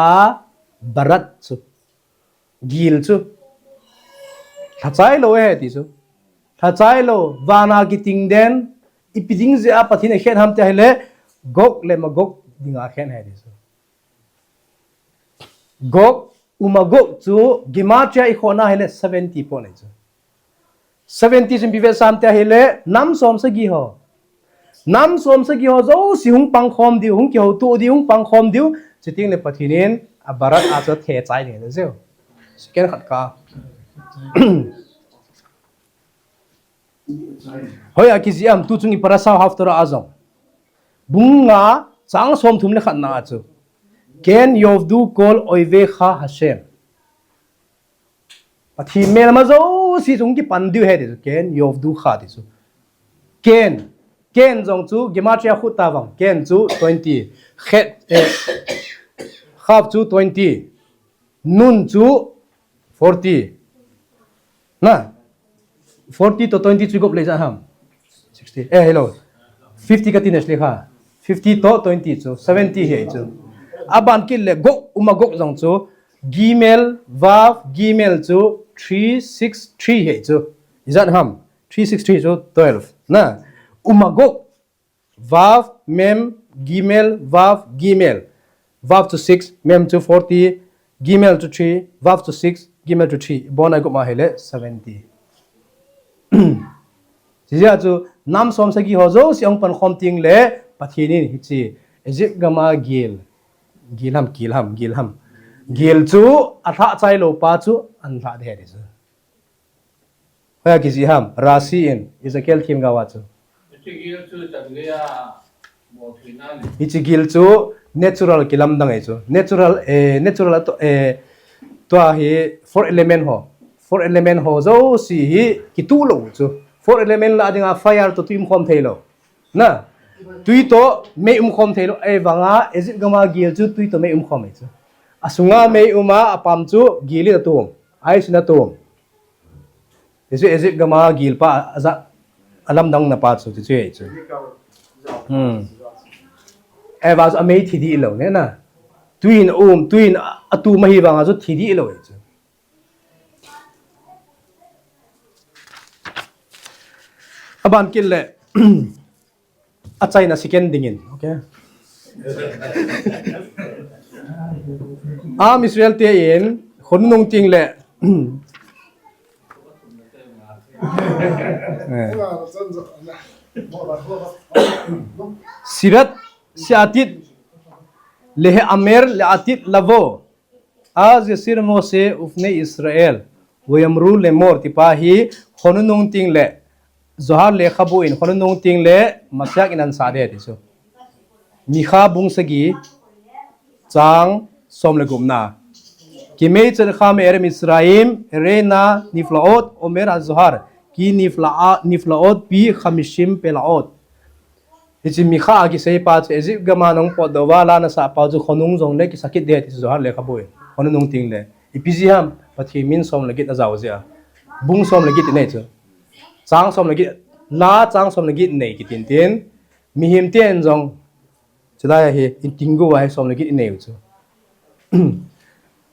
barat chu, gil chu, lhachai lou ahi ti chu. Lhachai lou, van a kiting den, ipi ding jeh a Pathen in akhen ham ti ahile, Gog le Magog dinga akhen ahi ti chu. Gog, u Magog chu Gematria i khona ahile seventy po nei chu. Seventy chu ipi vetsah ham ti ahile, nam som sagi ho. Nam som sagi ho jouse hung pang khom diu, hung kihouto diu, hung pang khom diu. Chuteng le Pathen in a barat a chu athechai ding ahi jeh. Second khat ka. Hoi a kijih em, tu chung i parasha Haftorah a jong. Bung nga chang somthum le khat na a chu. Ken yovdu kol oivecha Hashem. Pathen melma jouse chung kipan diu ahi ti chu. Ken yovducha ti chu. Ken. Ken jong chu Gematria khu ta vang. Ken chu twenty. Chet, eh, Chaf chu twenty. Nun chu forty. Na. Forty to twenty chu gop le ijat ham? Sixty. Eh, hello. Fifty kati ne shle kha. Fifty to twenty chu. Seventy hi chu. Aban kit le Gog, u Magog jong chu. Gimel, Vav, Gimel chu. Three, six, three hi chu. Ijat ham? Three, six, three chu twelve. Na. U Magog. Vav, Mem, Gimel, Vav, Gimel. Vav chu six, Mem chu forty, Gimel chu three, Vav chu six, Gimel chu three. Ibon a igop ma ahile seventy. Hijeh a chu nam som sagi ho jouse ahung pan khom teng le Pathen in hiche Egypt gam a gil. Gil ham, gil ham, gil ham. Gil chu alhachai lou pa chu anlha ding ahi ti chu. Hoi a kijih ham, Rashi in, Ezekiel themgao a chu. Hiche gil chu natural kilamdang ahi chu. Natural, eh, natural a to, eh, tua hi four element ho. Four element ho jouse hi kituh lou chu. Four element lah a dinga fire toh tui umkhom thei lou. Na, tui toh mei umkhom thei lou. Ahivanga, Egypt gam a gil chu tui toh mei umkhom ahi chu. Asunga mei um a, apam chu gil in atum. Ice in atum. Ti chu Egypt gam a gil pa a, a lamdang na pa chu, ti chu ahi chu. Hmm. Ahivang chu amei thi dih lou ne na. Tui in um, tui in a, atum ahivang a chu thi dih lou ahi chu. Aban kit le. Achaina second ding in, okay. Am Israel te in, khonung teng le. Eh. Sirat, Siatit, Lehe Amer, Leatit, Lavo. Az yashir Moshe ufnei Israel, vayamru lemor ti pa hi, khonung teng le, Zohar lekhabu in, khonung teng le, Mashiach in ansah ding ti chu. Micha bung sagi, chang som le gupna. Kimei tzedcha me'ere Mitzrayim, ereina nifla'ot, omer hazohar, ki nifla'a, nifla'ot pi chamishim pela'ot. Hiche Mikha a kisei pa chu Egypt gam a nahung potdoh uva la nasah pa chu khonung jongle kisa kit ding ti chu Zohar lekhabu in hon nung tengle. Ipi jeh ham, Pathen min som le get ajao jeh a. Bung som le get inei chu. Chang som le get, la chang som le get inei kiti in tin. Mihem ten jong, chulai a hi, in ting gup a hi som le get inei u chu.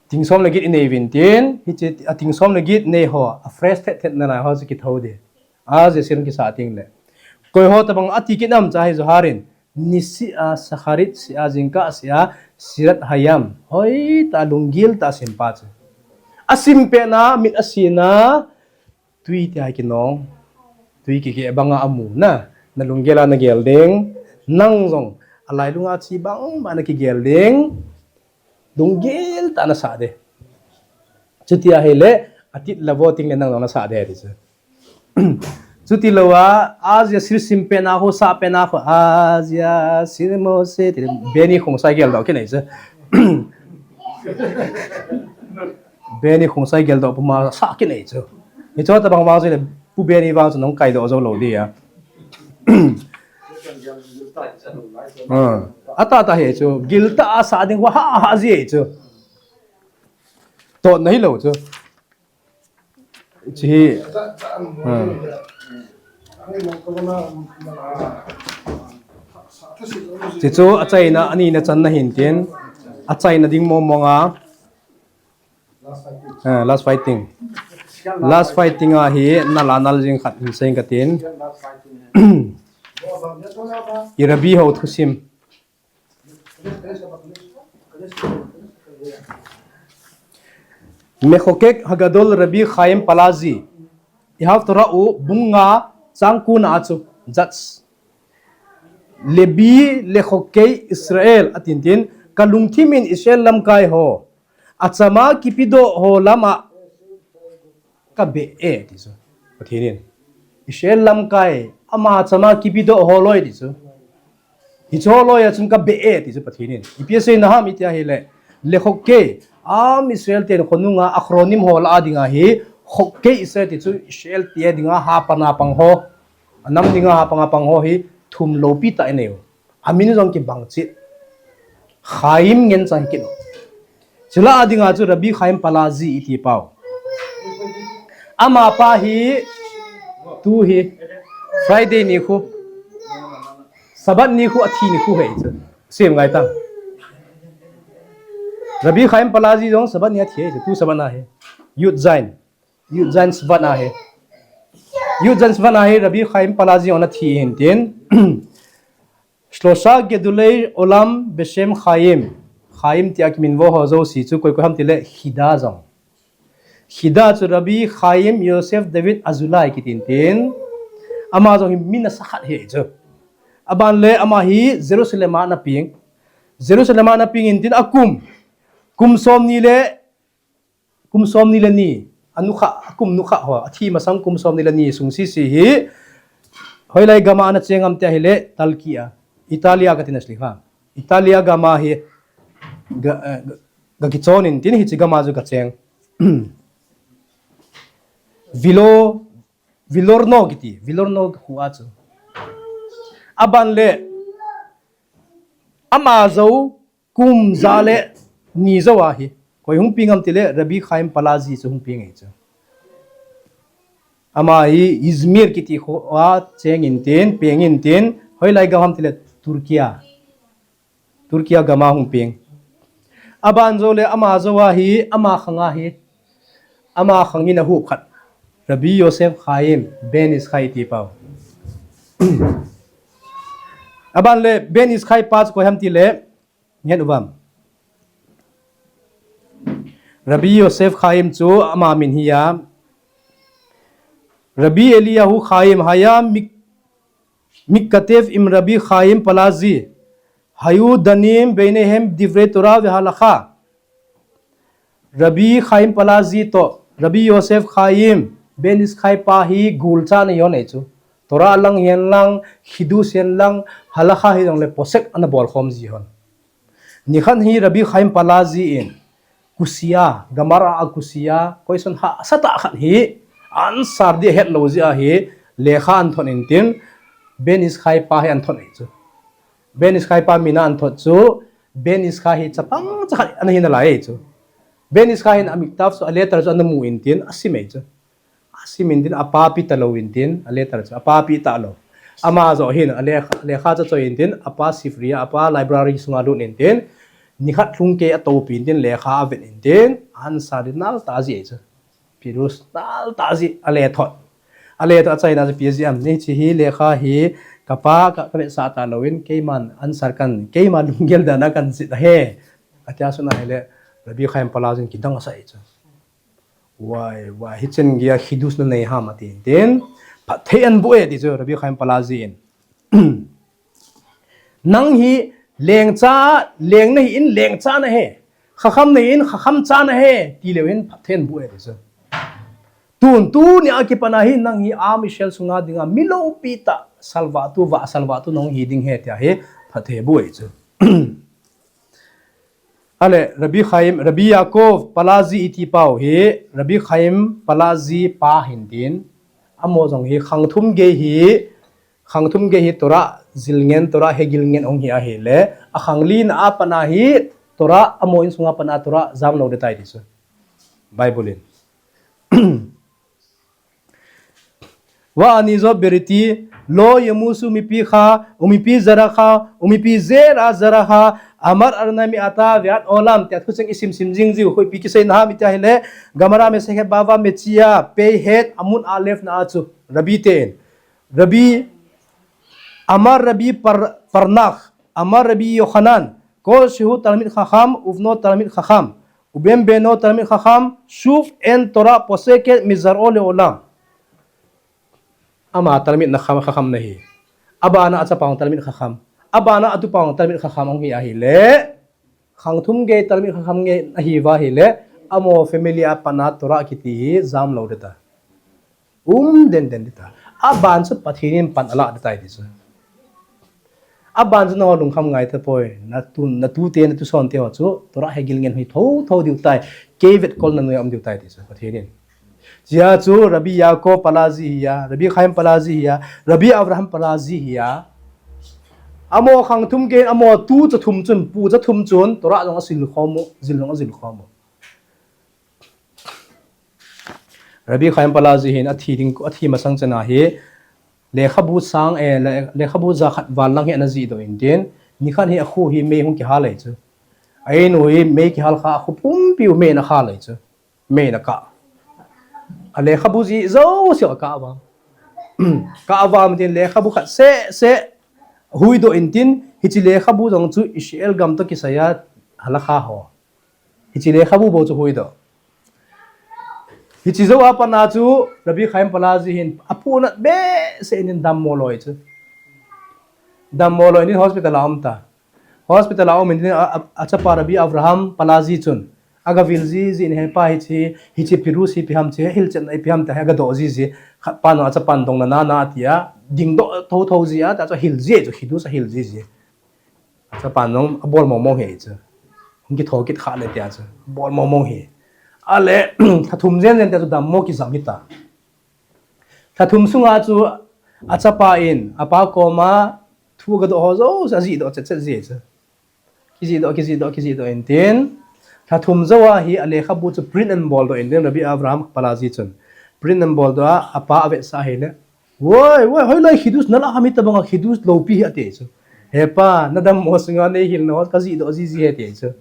Ting som le get inei uvin tin, hiche a ting som le get nei ho, a fresh thet thet nalai ho chu kithou ding. Ahi jeh a sin kisa tengle. Koi ho tabang ati kit nam chu ahi Zohar in. Nisih a, Shacharit sih a, jingkah sih a, Shirat Hayam. Hoitah a lunggil tah a sim pa chu. Asim pet na, mit asina, tui tia kinong. Tui kikeh banga amu na. Na lunggel a nagel ding. Nang jong, alailunga chi bangma nakigel ding. Lunggil tah a nasah ding. Chuti ahile, atit lou vo tengle nang jong nasah ding ti chu. Chuti lou a, ahi jeh a sin sim pet na ho, sah pet na ho, ahi jeh a sin mo se, ti Benny Khongsai geldoh kinei chu. Benny Khongsai geldoh puma sah kinei chu. Hiche tabang vang chu le, Pu Benny vang chu nahung kaidoh jou lou ding a. Ah, atah tah hi chu, gil tah a sah ding ho, ha, ha, ji chu. Totna hilou chu. Hiche hi. Hmm. Hiche chu achaina, anina channa hin tin. Achaina ding mong mong a. Ah, last fighting. Last fighting a hi, nal a nal jing khat hin sei katin. I Rabbi ho thusim. Mechokek Hagadol Rabbi Chaim Palazi. I haftorah u bung nga chang ko na a chu, Judges. Lebi lechokei Israel atin tin, kalungthim in Israel lamkai ho. Achama kipedoh ho lama kabeh e ti chu. Pathen in. Israel lamkai, ama chama kipedoh ho loi ti chu. Hiche ho loi a chun kabeh e ti chu Pathen in. Ipi asei na ham iti ahile. Lechokei, am Israel ten khonunga acronym ho la a dinga hi, chokei Israel ti chu Israel te dinga ha pana pang ho. Anam dinga ha panga pang ho hi, thum loupi tah inei u. Amin jong kibang cheh. Chaim ngen chang kit u. Chula a dinga chu Rabbi Chaim Palazi iti pau. Ama pa hi, tu hi, Friday nikho. Sabbath nikho, athi nikho hi chu. Sim ngai tang. Rabbi Chaim Palazi jong Sabbath ni athi hi chu. Tu Sabbath na hi. Yud Zain. Yud Zain Shvat a hi. Yud Zain Shvat a hi Rabbi Chaim Palazi jong athi hin tin. Shlosha Gedolei Olam Beshem Chaim. Chaim tia kiminvo ho jouse chu koi koi ham tile Chida jong. Chida chu Rabbi Chaim Yosef David Azulai kitin tin. Ama jong hi mi nasa khat hi chu. Aban le ama hi Jerusalem a ana peng. Jerusalem a ana peng in tin akum. Kum som ni le Kum som ni le ni, anukha, akum nukha ho, athi masang kum som ni le ni sung sisi hi, hoilai gam a ana cheng am tia hile, Turkey a, Italia katina sli ha. Italia gam a hi, ga, eh, ga, ga kichon in tin hiche gam a chu gacheng. Vilo, Vilorno kiti, Vilorno khu a chu. Aban le, ama jou, Kum ja le ni jou a hi. Koi hung peng am tile Rabbi Chaim Palazi chu hung peng ahi chu. Ama hi Izmir kiti kho a cheng in tin, peng in tin, hoilai gam ham tile Turkey a. Turkey gam a hung peng. Aban jou le ama jou a hi, ama khang a hi. Ama khang in ahup khat. Rabbi Yosef Chaim Ben Ish Chai ti pau. Aban le Ben Ish Chai pa chu koi ham tile, ngen uvam. Rabbi Yosef Chaim chu ama min hi a. Rabbi Eliyahu Chaim haya mik-, mikkatev im Rabbi Chaim Palazi. Hayu danim beinehem divrei Torah vehalakha. Rabbi Chaim Palazi to, Rabbi Yosef Chaim, Ben Ish Chai pa hi gul cha na yon ei chu. Torah lang hihen lang, Chidush hihen lang, Halakha hi dong le posek ana bol khom ji hon. Nikhat hi Rabbi Chaim Palazi in, Kusiya, Gemara a Kusiya, question hahsa tah khat hi, answer di het lou ji a hi, lekha an thot in tin, Ben Ish Chai pa hi an thot ei chu. Ben Ish Chai pa mina athot chu, Ben Ish Chai hi chapang chakhat ana hi nalai chu. Ben Ish Chai hin a miktav chu, a letter chu ana mu intin, asim e chu. Asim intin, apa pi talou intin, a letter chu, apa pi talou. Ama joh hin, a lekha, lekha chu achoi intin, apa sifri a, apa library sunga lut intin, nikhat lhung kei atopi intin, lekha avet intin, answer ding nal tah jeh chu. Piruz nal tah jeh, alethot. Alethot achaina chu ipi jeh ham. Hiche hi lekha hi kapa ka, kavetsah talou in, keiman answer kan, keima lunggel dan a kan jih ahi. Atia sung ahile, Rabbi Chaim Palazin kidang asah e chu. Why, why, hichen geiya khidush nanei ham atin tin, phatthei ahin boh e ti chu, Rabbi Chaim Palazin. Nang hi lengcha, leng nahi in lengcha nahi. Chacham nahi in chacham cha nahi. Tileu hin phatthei ahin boh e ti chu. Tun tunia kipat a hi nang hi Am Israel sunga dinga mi loupi tah salvah tu, vah salvah tu nahung hi ding ahi tia hi phatthei ahin boh e chu. Ale, Rabbi Chaim, Rabbi Yaakov Palazi iti pau hi, Rabbi Chaim Palazi pa hintin, amaho jong hi khang thum gei hi, khang thum gei hi Torah jilngen, Torah hegilngen ahung hi ahile, akhang lina a pat a hi Torah, amaho insunga pat a Torah jamlou ding ahitai ti chu. Bible in. Va'ani zot beriti, lo yemusu mipicha, umipi zeracha, umipi zera zeracha, amar Adonai me'ata ve'ad olam, tia thucheng isim sim jing jiu, hoipi kiseina ham iti ahile, Gemara Masechet Bava Metzia, pei het, amud alef na a chu, Rabbi ten. Rabbi, amar Rabbi Par-, Parnach, amar Rabbi Yochanan, kol shehu talmid chacham, uvno talmid chacham, uben beno talmid chacham, shuv en Torah poseket mizar'o le'olam. Ama talmid na chacham, chacham nahi. Abana achapa talmid chacham. Abana atupa talmid chacham ahung hi ahile. Khang thum gei talmid chacham gei ahi uva ahile. Amaho family a pat a Torah kiti hi jamlou ding ahitai. Um den den ding ahitai. Aban chu Pathen in pan alah ding ahitai ti chu. Aban chu nangho lungkham ngai tapoi. Natu, natute, natuson te ho chu Torah hegilngen hi thotho diu tai. Kei vetkolna noiya um diu tai ti chu Pathen in. Hijeh chun Rabbi Yaakov Palazi hiya, Rabbi Chaim Palazi hiya, Rabbi Avraham Palazi hiya. Amaho khang thum gei in, amaho tucha thum chun, pucha thum chun, Torah jong ajil khom u, jil jong ajil khom u. Rabbi Chaim Palazi hin athi ding, athi masang chan a hi, lekhabu sang, eh, le-, lekhabu jakhat val lang hi ana jih doh intin, nikhat hi akho hi mei hung kihal e chu. A inu hi mei kihal kha, akho pumpi u mei in akhal e chu. Mei in akah. A lekhabu jih jouse akah vang. Kah vang intin lekhabu khat seh seh hui doh intin, hiche lekhabu jong chu Israel gam toh kisai a halakha ho. Hiche lekhabu bou chu hui doh. Hiche jou a pat a chu Rabbi Chaim Palazi hin apunat behseh in dammo loi chu. Dammo loi in hospital a um ta. Hospital a um in a, a, achapa Rabbi Avraham Palazi chun. Agavil jiji in hepa hiche, hiche piruz hi ipi ham hiche, hilchetna ipi ham tia hi agadoh jiji. Khat pa no achapan dongna nana tia, dingdoh thotho ji a, ta chu ahil ji chu, khidush ahil jiji. Achapan jong abol mong mong hi chu. Hung kitho kit kha le tia chu. Bol mong mong hi. Ale, lha thum jen jen tia chu dammo kijam hita. Lha thum sunga chu achapa in, apa koma thu agadoh ho jouse ajih doh chet chet ji chu. Kijih doh, kijih doh, kijih doh intin. Lha thum jou a hi alekhabu chu print ahin bol doh intin, Rabbi Avraham Palazi chun. Print ahin bol doh a, apa avetsah ahile. Woi, woi, hoilai khidush nalah ham, hitabanga khidush loupi hi ati chu. Hepa, nadammo sunga neihilna ho kajih doh jiji ahi ati chu.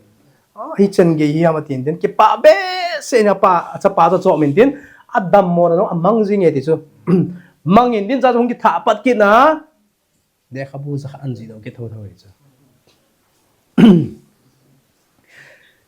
Ah, hichan gei hi ham atin tin, kipah behseh in apa, achapa chu achom intin, adammona jong amang jing e ati chu. Mang intin cha chu hung kithah pat kit na, lekhabu jakhat ahin jih doh kit thotho e chu.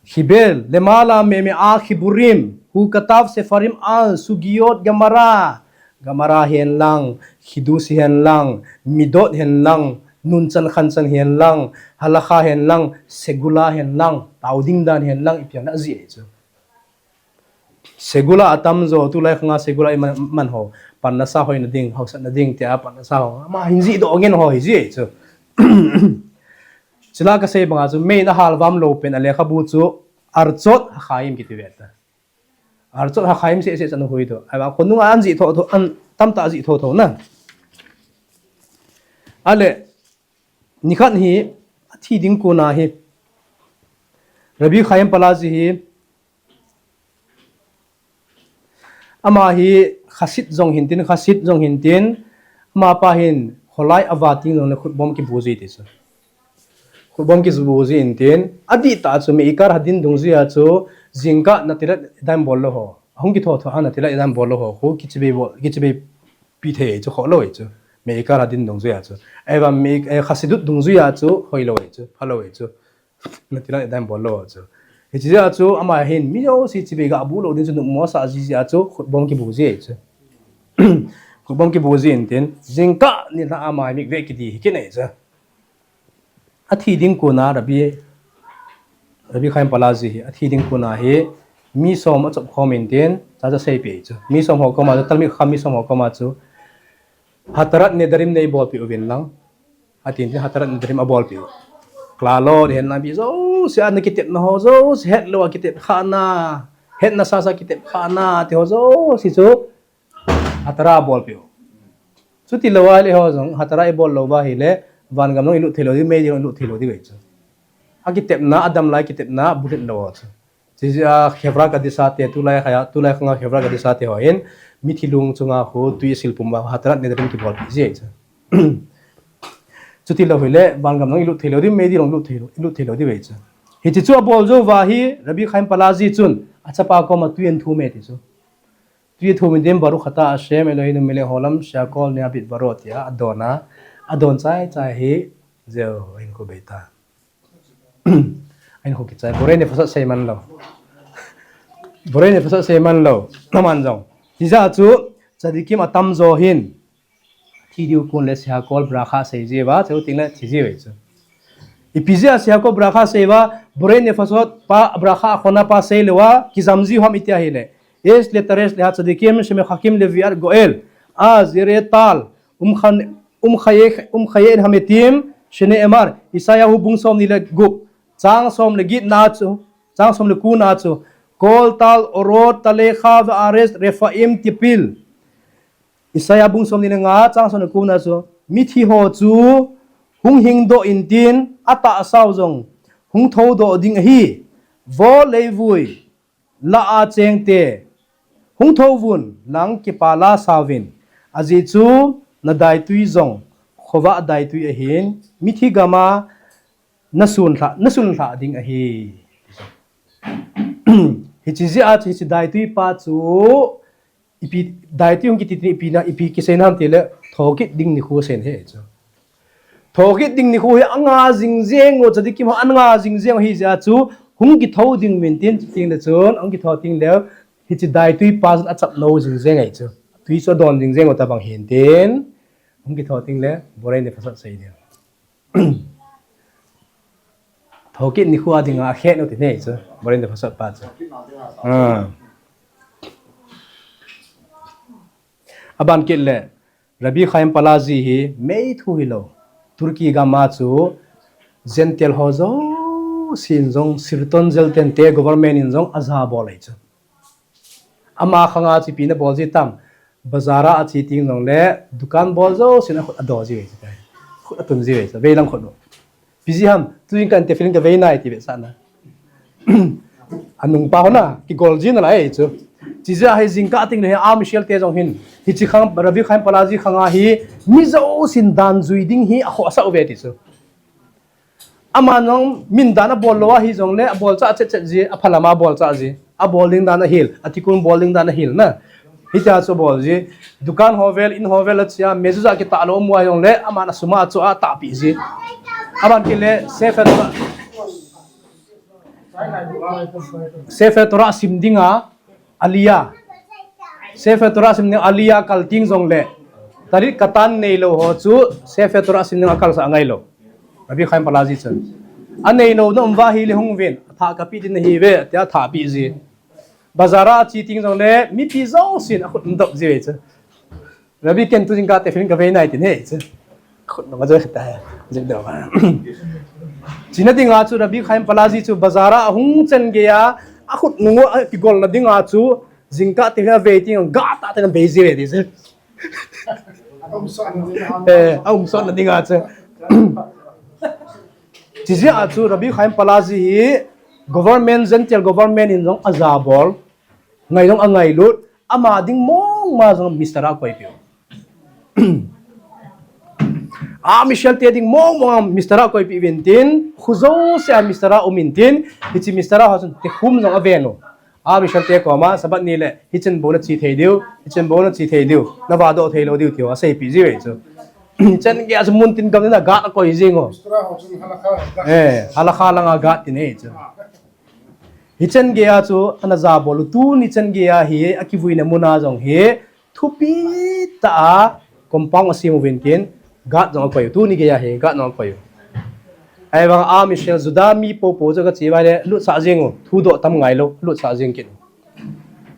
Chiber lemala memi'at chiburim, hu katav sefarim al sugiyot Gemara, Gemara hihen lang, khidush hihen lang, midot hihen lang, nunchan khanchan hihen lang, halakha hihen lang, segula hihen lang, taoding dan hihen lang, ipi ham ana jih e chu. Segula atamjo, tulai khanga segula iman, man ho, parnasa hoina ding, haosatna ding tia parnasa ho, ama hin jih doh ngen ho hi ji e chu. Chule kasei banga chu, mei in ahal vam lou pen alekhabu chu Artsot HaChaim kiti ve ta. Artsot HaChaim seh seh chan hui doh. Ahivang khonunga ahin jih thotho, atamtah jih thotho na. Ale, Nikhat hi, athi ding kona hi, Rabbi Chaim Palazi hi, ama hi Hasid jong hintin, Hasid jong hintin, ama pa hin, kholai ava ting jongle khutbom kibu ji ti chu. Khutbom kibu ji intin, adih tah chu Meikar Hadin dungjuia chu, jingkah Netilat Yadayim bol lou ho. Ahung kitho tho a Netilat Yadayim bol lou ho, khu kichibai bol, kichibai pi thei chu, kholou chu. Meikar Hadin dungjuia chu. Ahivang Mei, eh, Hasidut dungjuia chu, hoilou chu, phalou chu. Netilat Yadayim bol lou chu. Hiche jeh a chu, ama hin, mi jouse chibai ga bu lou ding chu, nopmo asah ji jeh a chu, khutbom kibu ji chu. Khutbom kibu ji intin, jingkah nilhah a ama mikveh kidi hi kinei chu. Athi ding kona Rabbi, Rabbi Chaim Palazi hi, athi ding kona hi, mi som achop khom intin, cha cha seipeh chu. Mi som ho koma chu, Talmid Chacham mi som ho koma chu, Hatarat Nedarim neibolpeh uvin lang. Atin tin Hatarat Nedarim abolpeh u. Klalo, dihen lampi jouse, ana kitepna ho jouse, hetlou a kitep khana, hetna sasa kitep khana, ti ho jouse chu, Hatara abolpeh u. Chuti lou ahile ho jong, Hatara ibol lou uva ahile, vangam jong ilut thei lou ding, meidil jong ilut thei lou ding ahi chu. Akitepna, adam lai kitepna, bulhit lou chu. Chuche jeh a Chevra Kadisha te, tulai khang a, tulai khang a Chevra Kadisha te ho hin, mithi lung chunga khu, tui asil pum uva, Hatarat Nedarim kibolpeh ji ahi chu. Chuti lou ahile, vangam jong ilut thei lou ding, meidil jong ilut thei lou, ilut thei lou ding ahi chu. Hiche chu abol jou uva hi, Rabbi Chaim Palazi chun, achapa koma tui ahin thum e ti chu. Tui athum intin Baruch atah Hashem Eloheinu melech haolam shehakol na'eh bidvaro tia adon a, adon chai chai hi jeh in khu bei ta. Ahin khu kichai. Borei nefashot sei man lou. Borei nefashot sei man lou. Naman jong. Hijeh a chu tzadikim atamjo hin. Thi diu kon le shehakol bracha sei jiuva, cheu tengle thi jiu ahi chu. Ipi jeh a shehakol bracha sei uva, borei nefashot pa bracha akhona pa sei louva, kijam jiu ham iti ahile. Yesh letaresh lehatzadikim shemechachim leviat goel, az yere tal, umchan, umchaye, umchaye et hametim, shene'emar, Yeshayahu bung somni le gup, chang som le get na chu, chang som le ko na chu, kol tal orot talecha ve'aretz refaim tipil. Yeshayahu bung somni le nga, chang som le ko na chu, mithi ho chu hung hingdoh intin, atahsau jong hung thoudoh ding ahi. Vo leivui, la a chengte, hung thouvun, nang kipala sauvin. Ajeh chu, nadaitui jong, khovah daitui ahin, mithi gama nasunlhah, nasunlhah ding ahi. Hiche jeh a chu, hiche daitui pa chu, ipi, daitui hung kiti tin ipi na, ipi kisei nam tile, thokit ding nikho seiyin ahi chu. Thokit ding nikho hi anga jing jeng u, tzadikim ho anga jing jeng u ahi jeh a chu, hung kithou ding uvin tin, chutengle chun, hung kithou tengle, hiche daitui pa chun achap nou jing jeng ahi chu. Tui chu adon jing jeng u tabang hintin, hung kithou tengle, borei nefashot sei ding. Thokit nikho a dinga akhen u ti ahi chu, borei nefashot pa chu. Ah. Aban kit le, Rabbi Chaim Palazi hi meithu hilou. Turkey gam a chu Gentile ho jousen jong, Sirton Gentile te government in jong ajabol ahi chu. Ama khang a chu ipi ana bol ji tam. Bazar a ache teng jongle, dukan bol jousen akhut adoh ji ahi chu. Khut atun ji ahi chu. Veilang khut u. Ipi jeh ham, tujing kah in tefillin kavei nai ti vetsahna. Anung pa ho na, kigol ji nalai chu. Chuche jeh a hi jingkah tengle hi Am Yisrael te jong hin. Hiche khang, Rabbi Chaim Palazi khang a hi, mi jousen dan jui ding hi akhohsah uve ti chu. Aman jong min dan abol lou ahi jongle, abol chah chet chet ji, aphalam a abol chah ji. Abol ding dan ahil, atikun bol ding dan ahil na. Hitia chu abol ji. Dukan ho vel, in ho vel ache a, mezuzah kitah lou um uva jongle, aman asum a chu atahpeh ji. Aban kit le, Sefer Torah. Sefer Torah sim dinga, Aliyah. Sefer Torah sim dinga Aliyah kal teng jongle. Talit katan neilou ho chu Sefer Torah sim dinga akalsah angailou. Rabbi Chaim Palazi chun. Aneilou na um uva ahile hung uvin. Athah kapeh ding nahiuve, tia athah apeh ji. Bazar a ache teng jongle, mipi jousen akhut adop ji uve chu. Rabbi ken tujing kah tefillin kavei nai ti ahi chu. Khut nung a joi khata. Jik deu ma. Chuna dinga chu Rabbi Chaim Palazi chu bazar a ahung chen gei a, akhut nung u kigolna dinga chu, jingkah tefillin avei teng, gah tah tah in abei ji uve ti chu. Eh, aumsotna dinga chu. Chijeh a chu Rabbi Chaim Palazi hi government, Gentile government in jong ajabol, ngai jong angailut, ama ding mong ma jong Mishnah a akoipeh u. Am Israel te ding mong mong a Mishnah a akoipeh uvin tin, kho jouse a Mishnah a um in tin, hiche Mishnah ho chun tekhum jong aven u. Am Israel te koma, Sabbath ni le, hichen bou nache thei diu, hichen bou nache thei diu, navadoh thei lou diu tiu, aseipeh jiu ahi chu. Hichan gei a chu mun tin gam tin a gad akoi jing u. Eh, halakha langa gad tin ahi chu. Hichan gei a chu ana jabol u, tuni chan gei a hi akivuina mun a jong hi thupi tah a compound asem uvin tin, gad jong akoi u, tuni gei a hi gad jong akoi u. Ahivang a Am Israel Judah mi popo chu kache uva le lutsah jing u, thudoh tam ngailou, lutsah jing kit u.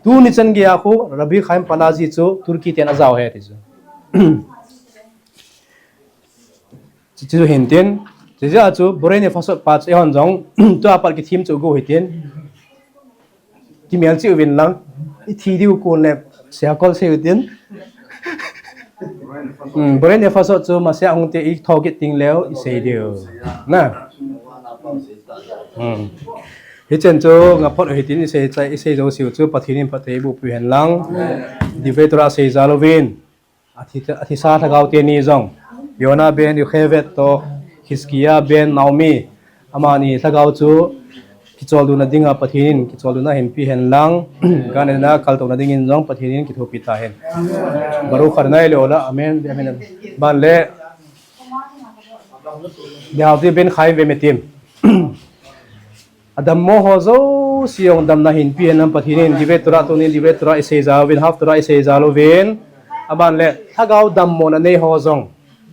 Tuni chan gei a khu Rabbi Chaim Palazi chu Turkey ten ajao ahi ti chu. Chu, chu hin tin, chujeh a chu Borei Nefashot pa chu eihon jong, tua pat kithim chu go hitin. Kimelchih uvin lang, ithi diu kon le, seikol sei utin. Hmm, Borei Nefashot chu masang hung te ithou kit ding leu, isei diu. Na. Hmm. Hichan chu ngaphot u hitin isei chai, isei jouse u chu Pathen in phatthei eiboh peh u hen lang. Divrei Torah seijal uvin. Athi, athisa lhagao teni jong. Yonah ben Yocheved toh, Hizkiah ben Naomi. Amani lhagao chu kicholdo na dinga Pathen in kicholdo na hinpeh hen lang. Gan Eden a kaltou na dingin jong Pathen in kithopi tahen. Baruch Adonai leolam, amen, amen. Ban le, Ve'ahavti ben Chaim ve'metim. Adammo ho jouse jong damna hinpeh hen lang Pathen in, Divrei Torah tuni Divrei Torah isei jal uvin, Haftorah isei jal uvin. Aban le, lhagao dammo na nei ho jong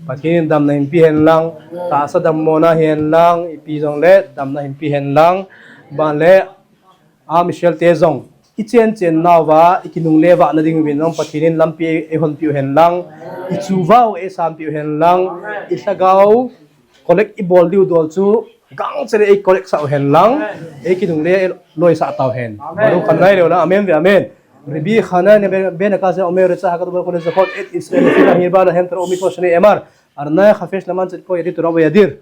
Pathen in damna hinpeh hen lang, tahsa dammo na hihen lang, ipi jong le damna hinpeh hen lang. Aban le, Am Israel te jong, ichen chen nauva, ikinungle vah na ding uvin jong Pathen in lampi eihon peh u hen lang, ichu vah u eisan peh u hen lang, ilhagao, collect ibol diu dol chu, gangchel a ei collect sah u hen lang, eikinungle loisah tau hen. Baruch Adonai leolam, amen ve'amen. Rabbi Hanania ben, ben Akazia omer, Rechah HaKadosh Baruch Hu lezachot et Israel, lefi la hirba la hem tera omi ko shene emar, Adonai chafetz leman tzedko yadir Torah veyadir.